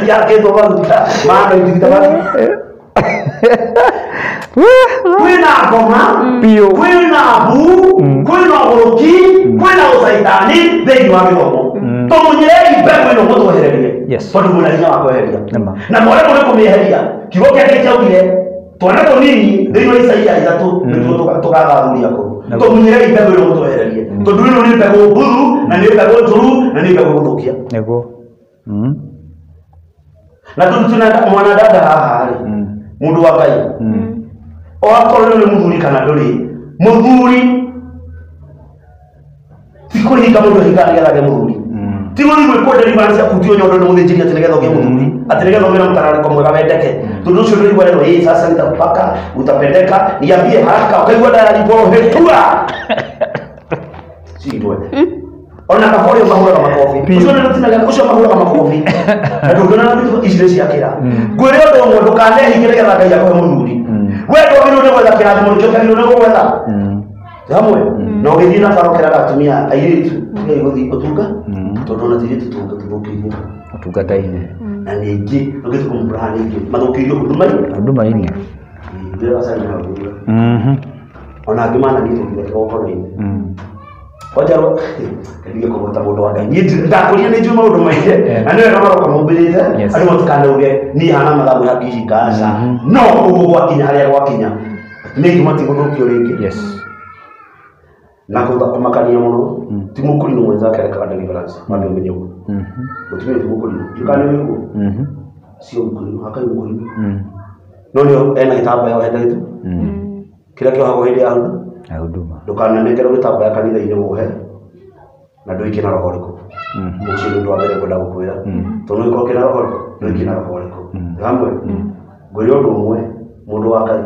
Gĩakĩtwo maguta ma anointing Kwĩna ngoma, Biũ. kwĩna mbu, kwĩna ũgũrũki, kwĩna ũcaitani thĩinĩ wa gĩthomo. Tũmunyĩrei mbegũ ĩno mũtwehererie. Yes. Tondũ mwĩna hinya wa kweheria. Nĩma. Na mwaremwo nĩ kũmĩeheria. Kiugo kĩa Ngai kĩaugire twana tũnini thĩinĩ wa Isaia 3 nĩtuo tũgathathuria kũu. Tũmunyĩrei mbegũ ĩno mũtwehererie. Tondũ ĩno nĩ mbegũ mbuthu na nĩ mbegũ njũru na nĩ mbegũ gũthũkia. Nĩguo. Na tũrutuna mwana dada haha rĩ, mũndũ wa Ngai. O akorwo nĩ mũthuri kana ndũrĩ, mũthuri ti kũhinga mũndũ ahingaga nĩgetha agĩe mũthuri. Ti gũthiĩ gwĩkwo deliverance akutio nyondo nĩ mũthĩnjĩri atĩ nĩgetha ũgĩe mũthuri, atĩ nĩgetha ũgĩe na mũtararĩko mwega wendeke. Tondũ ũcio ndũraigua rero, ĩ sasa nitakupaka, utapendeka, niambie haraka, ũkaigua ndayaribwo hĩtua. Cindwe. Ona kaba ũrĩa mahũraga makobi. Ũcio nĩ rũtinaga, ũcio mahũraga makobi. Na ndũngĩona na mĩtugo ici nĩ ciakĩra. Ngwĩre ũndũ ũmwe ndũkanehinge nĩgetha Ngai akũhe mũthuri. We ndwagĩrĩirwo nĩ gwetha kĩrathimo nĩkĩo kĩagĩrĩirwo nĩ gũgwetha. Hamwe. Na ũgĩthiĩ na bara ũkeraga atumia airĩtu tigai gũthiĩ ũtunga tondũ ona tirĩtu tũthũkĩirio. Ũtungata-inĩ. Na ningĩ ũngĩthiĩ kũmũraha ningĩ mathũkĩirio huduma-inĩ. Huduma-inĩ. Ndugĩra gacai na ũguo. Ona angĩ mananitwo nginya kĩgongona-inĩ. Onjarwo ndige kũgweta mũndũ wa Ngai. Niĩ ndakũria nĩ njũĩ maũndũ maingĩ na nĩ wega maroka mombĩrĩte andũ matikanauge niĩ hana mathaa mwĩ hakihinga aca. No ũguo gwakinya harĩa gwakinya nĩ matigũthũkio rĩngĩ. Yes. Na kũmakania mũno ti mũkũrinũ mwenzake arekaga deliverance wambe ũmenye ũguo. Mũtumia ti mũkũrinũ ndiũkane ũyũ ũguo. Sio mũkũrinũ hakai mũkũrinũ. No nĩ ena gĩtambaya ohete gĩtu kĩrĩa kĩohagwo hĩndĩ ya huduma. Ndũkananengerwo gĩtambaya kanitha-inĩ wohe na ndũikie na roho ũrĩkũ. Ũcio nĩ ũndũ wa mbere ngwenda gũkwĩra. Tondũ ũngĩkorwo kĩna roho ũrĩkũ ndũikie na roho ũrĩkũ. Hamwe ngwĩre ũndũ ũmwe mũndũ wa Ngai.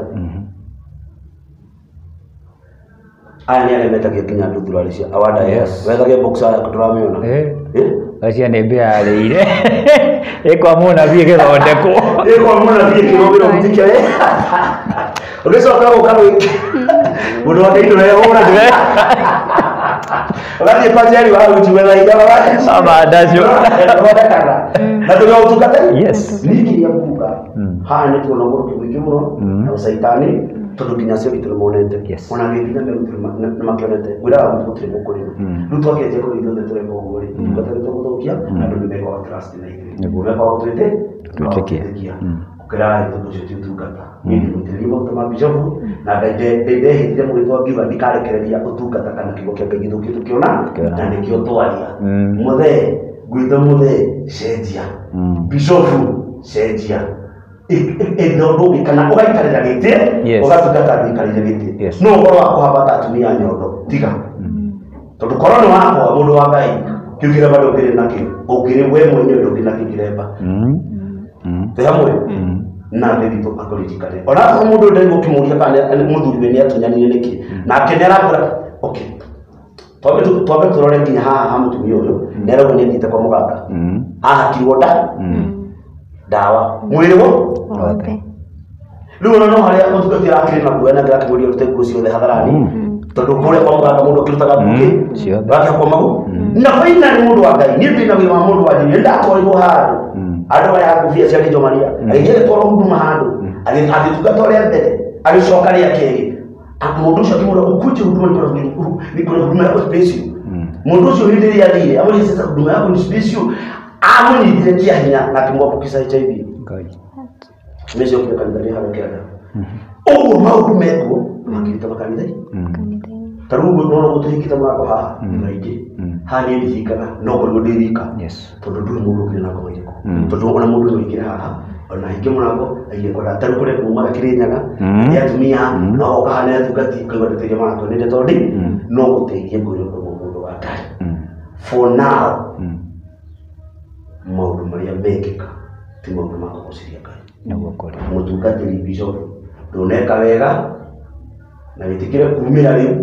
Aya nĩ arĩa metagia nginya nduthurari cia awanda. Yes. Wethage boxer yaku ndũramĩona. Acia nĩ mbĩa yarĩire. Ĩkwa mũnabii ĩgĩthondekwo. Ĩkwa mũnabii ĩkĩrũmĩrwo mũtikĩ. Ũgĩcoka gũka gwĩka. Mũndũ wa Ngai ndũrehũra. Ũgathiĩ kwa Jerry wa Uji wetha indo Amandacio. Thondekaga. Na tũrĩ o ũtungata. Yes. Niĩ kĩrĩa nguga haha nĩ tuona ũgũrũki mũingĩ mũno na ũcaitani tondũ nginya acio witũ nĩmonete. Ona gĩkinya me witũ nĩmakĩonete. Ngwĩraga gũtirĩ mũkũrinũ. Rĩu twakĩanjia kũrĩa ithuothe tũreka ũguo rĩ, ũtungata nĩ tũgũthũkia na andũ nĩmekwaga trust na ithuĩ. Nĩmekwaga gũtwĩtĩkia. Gũkĩra tondũ ũcio ti ũtungata. Niĩ ndĩ mũitĩrĩrie maguta ma bishofu na ndehĩtire mũgĩtwa ngiuga ndikarekereria ũtungata kana kiugo kĩa Ngai gĩthũkie tũkĩona na nĩkĩo twaria. Mũthee ngwĩte mũthee cenjia. Bishofu cenjia. Ĩndũ kana ũgaikarĩra gĩtĩ ũgatungata andũ ikarĩire gĩtĩ. No ũhoro wa kũhambata atumia nyondo tiga. Tondũ korwo nĩ wakwa mũndũ wa Ngai kĩu kĩremba ndũngĩrĩ nakĩo ũngĩrĩ we mwenyewe ndũngĩrĩ nakĩo kĩremba. Twĩ hamwe na Ngai witũ akũririkane. Ona akorwo mũndũ ndarĩ gũkĩmũria kana mũthuri we nĩatunyanire nĩkĩ nake nĩarakwĩra okay. Twambe tũrore nginya haha ha mũtumia ũyũ nĩarauga nĩathiĩte kwa mũganga ahakirwo nda ndawa mwĩrĩ wothe. Rĩu ona no harĩa mũtungati arakĩrĩ na guoya na ndĩrakĩmũria ũrute nguo ciothe hadharani tondũ kũrĩa kwa mũganga mũndũ akĩrutaga nguo ciothe wakĩhakwo magũrũ. Na finally mũndũ wa Ngai niĩ ndĩna wĩra wa mũndũ wa njini nĩndatwarirwo handũ andũ aya ngũbia cia Rĩnjo Maria agĩthiĩ agĩtwarwo huduma handũ agĩtungata ũrĩa mbere agĩcoka rĩa kerĩ mũndũ ũcio akĩmwĩra ukuje huduma niko na huduma yako special. Mũndũ ũcio hĩndĩ ĩrĩa athire amwĩrire sasa huduma yako ni special amũnyitire kĩa hinya na akĩmwambukiza HIV. Nĩcio kanitha nĩ harĩa kĩanda. Ũguo maũndũ mekuo makĩruta makanitha-inĩ. Ta rĩu ũguo nĩwona gũtũhingĩte mũrango haha maingĩ haha niĩ ndihingaga no ngorirwo ndĩ wika tondũ ndũrĩ mũndũ ũngĩ na ngoma irĩkũ tondũ ona mũndũ no aingĩre haha ona ahinge mũrango aige kwenda ta rĩu kũrĩa kumaga Kĩrĩnyaga nĩ atumia no oka haha nĩ atungati ũkaigua ndĩteithia mũrango nĩ ndeto ndĩ no gũteithia ngwĩre ũndũ ũmwe mũndũ wa Ngai. For now maũndũ marĩa mekĩka ti maũndũ ma kũgũciria Ngai. Nĩguo kũrĩ. Mũtungatĩri bishop ndũneka wega na wĩtĩkĩre kumĩra rĩu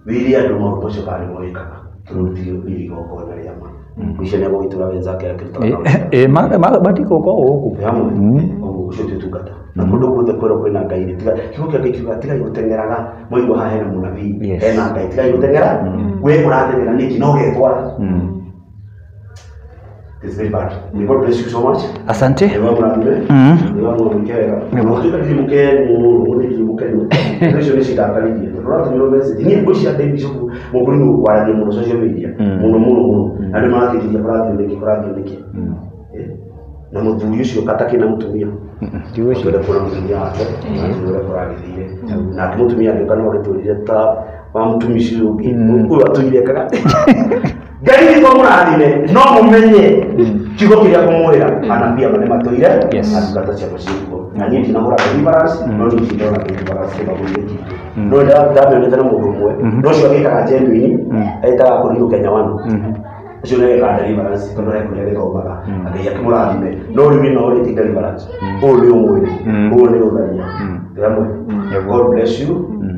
wĩre andũ maũndũ macio kana nĩmo wĩkaga tondũ ti igongona rĩa ma. Mũico nĩegũgĩtura wenzake akĩrutaga Matigũka gũkũ. Hamwe ũguo ũcio ti ũtungata. Na kũndũ guothe kwĩrwo kwĩna Ngai rĩ tiga kiugo kĩa Ngai kiugaga tigai gũteng'eraga mwaigua haha hena mũnabii hena Ngai tigai gũteng'era we ũrateng'era nĩkĩ no ũgetwara. It's very bad. May God bless you so much. Asante. Nĩwe mũrathime. Nĩwe mũrũke wega. Mũtuĩka ndirĩ mũkenu mũno, ndirĩ mũkenu. Icio nĩ cindakaririe. Tondũ ũratũmĩrwo message. Niĩ ngwĩciria ndĩ bishop mũkũrinũ waragia mũno social media. Mũno mũno mũno. Andũ marakĩnjĩria kũrathiĩ nĩkĩ kũrathiĩ nĩkĩ. Na mũthuri ũcio katakĩ na mũtumia. Twende kuona mũtumia wake. Na tũrore kũragĩthire. Nake mũtumia agĩũka no agĩtũrire ta wa mũtumia ũcio ũngĩ. Ũyũ atũire ekaga. Ngai witũ amũrathime no mũmenye kiugo kĩrĩa ngũmwĩra anabii aya nĩmatũire atungata ciao ciĩkuo na niĩ ndinahũra deliverance no niĩ ndona deliverance kĩbagũrire kitũ no ndamĩonete na mũndũ ũmwe no ũcio agĩkaga genuine etaga kũrinũ Kenya One ũcio nĩ agĩkaga deliverance tondũ he kũrĩa gĩthomaga Ngai akĩmũrathime no rĩu ĩno rĩ ti deliverance ũyũ nĩ ũmwĩrĩ ũyũ nĩ ũtharia. Hamwe God bless you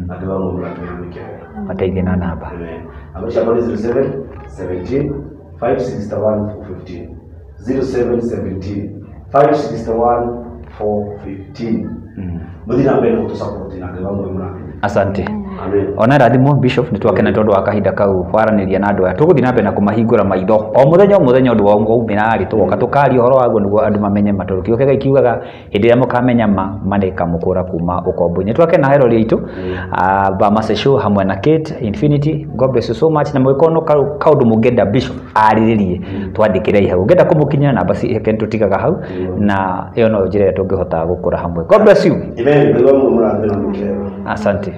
na Ngai wa mũrathime mwĩke wega. Mateithie na namba. Amen. Namba ciakwa nĩ 07 17 561 415 07 17 561 415. Mũthiĩ na mbere na gũtũsupport na Ngai wa mũrathime. Asante. Amen. Ona rathimo bishop, nĩ twakena tondũ wa kahinda kau waranĩria na andũ aya. Tũgũthiĩ na mbere na kũmahingũra maitho o mũthenya o mũthenya. Ũndũ wa waumĩra rĩ, tũgoka tũkaria ũhoro waguo nĩguo andũ mamenye ma, tondũ kiugo kĩa Ngai kiugaga hĩndĩ ĩrĩa mũkamenya ma, ma nĩĩkamũkũra kuma ũkombo-inĩ. Twakena erori aitũ Bamase Show hamwe na Kate Infinity. God bless you so much. Na mũgĩkorwo no kaũndũ mũngĩenda bishop arĩrĩrie, twandĩkĩrei hau. Ũngĩenda kũmũkinyĩra, namba ciake nĩtũtigaga hau, na ĩyo no njĩra ĩrĩa tũngĩhota gũkũra hamwe. God bless you. Amen. Ngai wa mũrathime na mũkĩreo. Asante.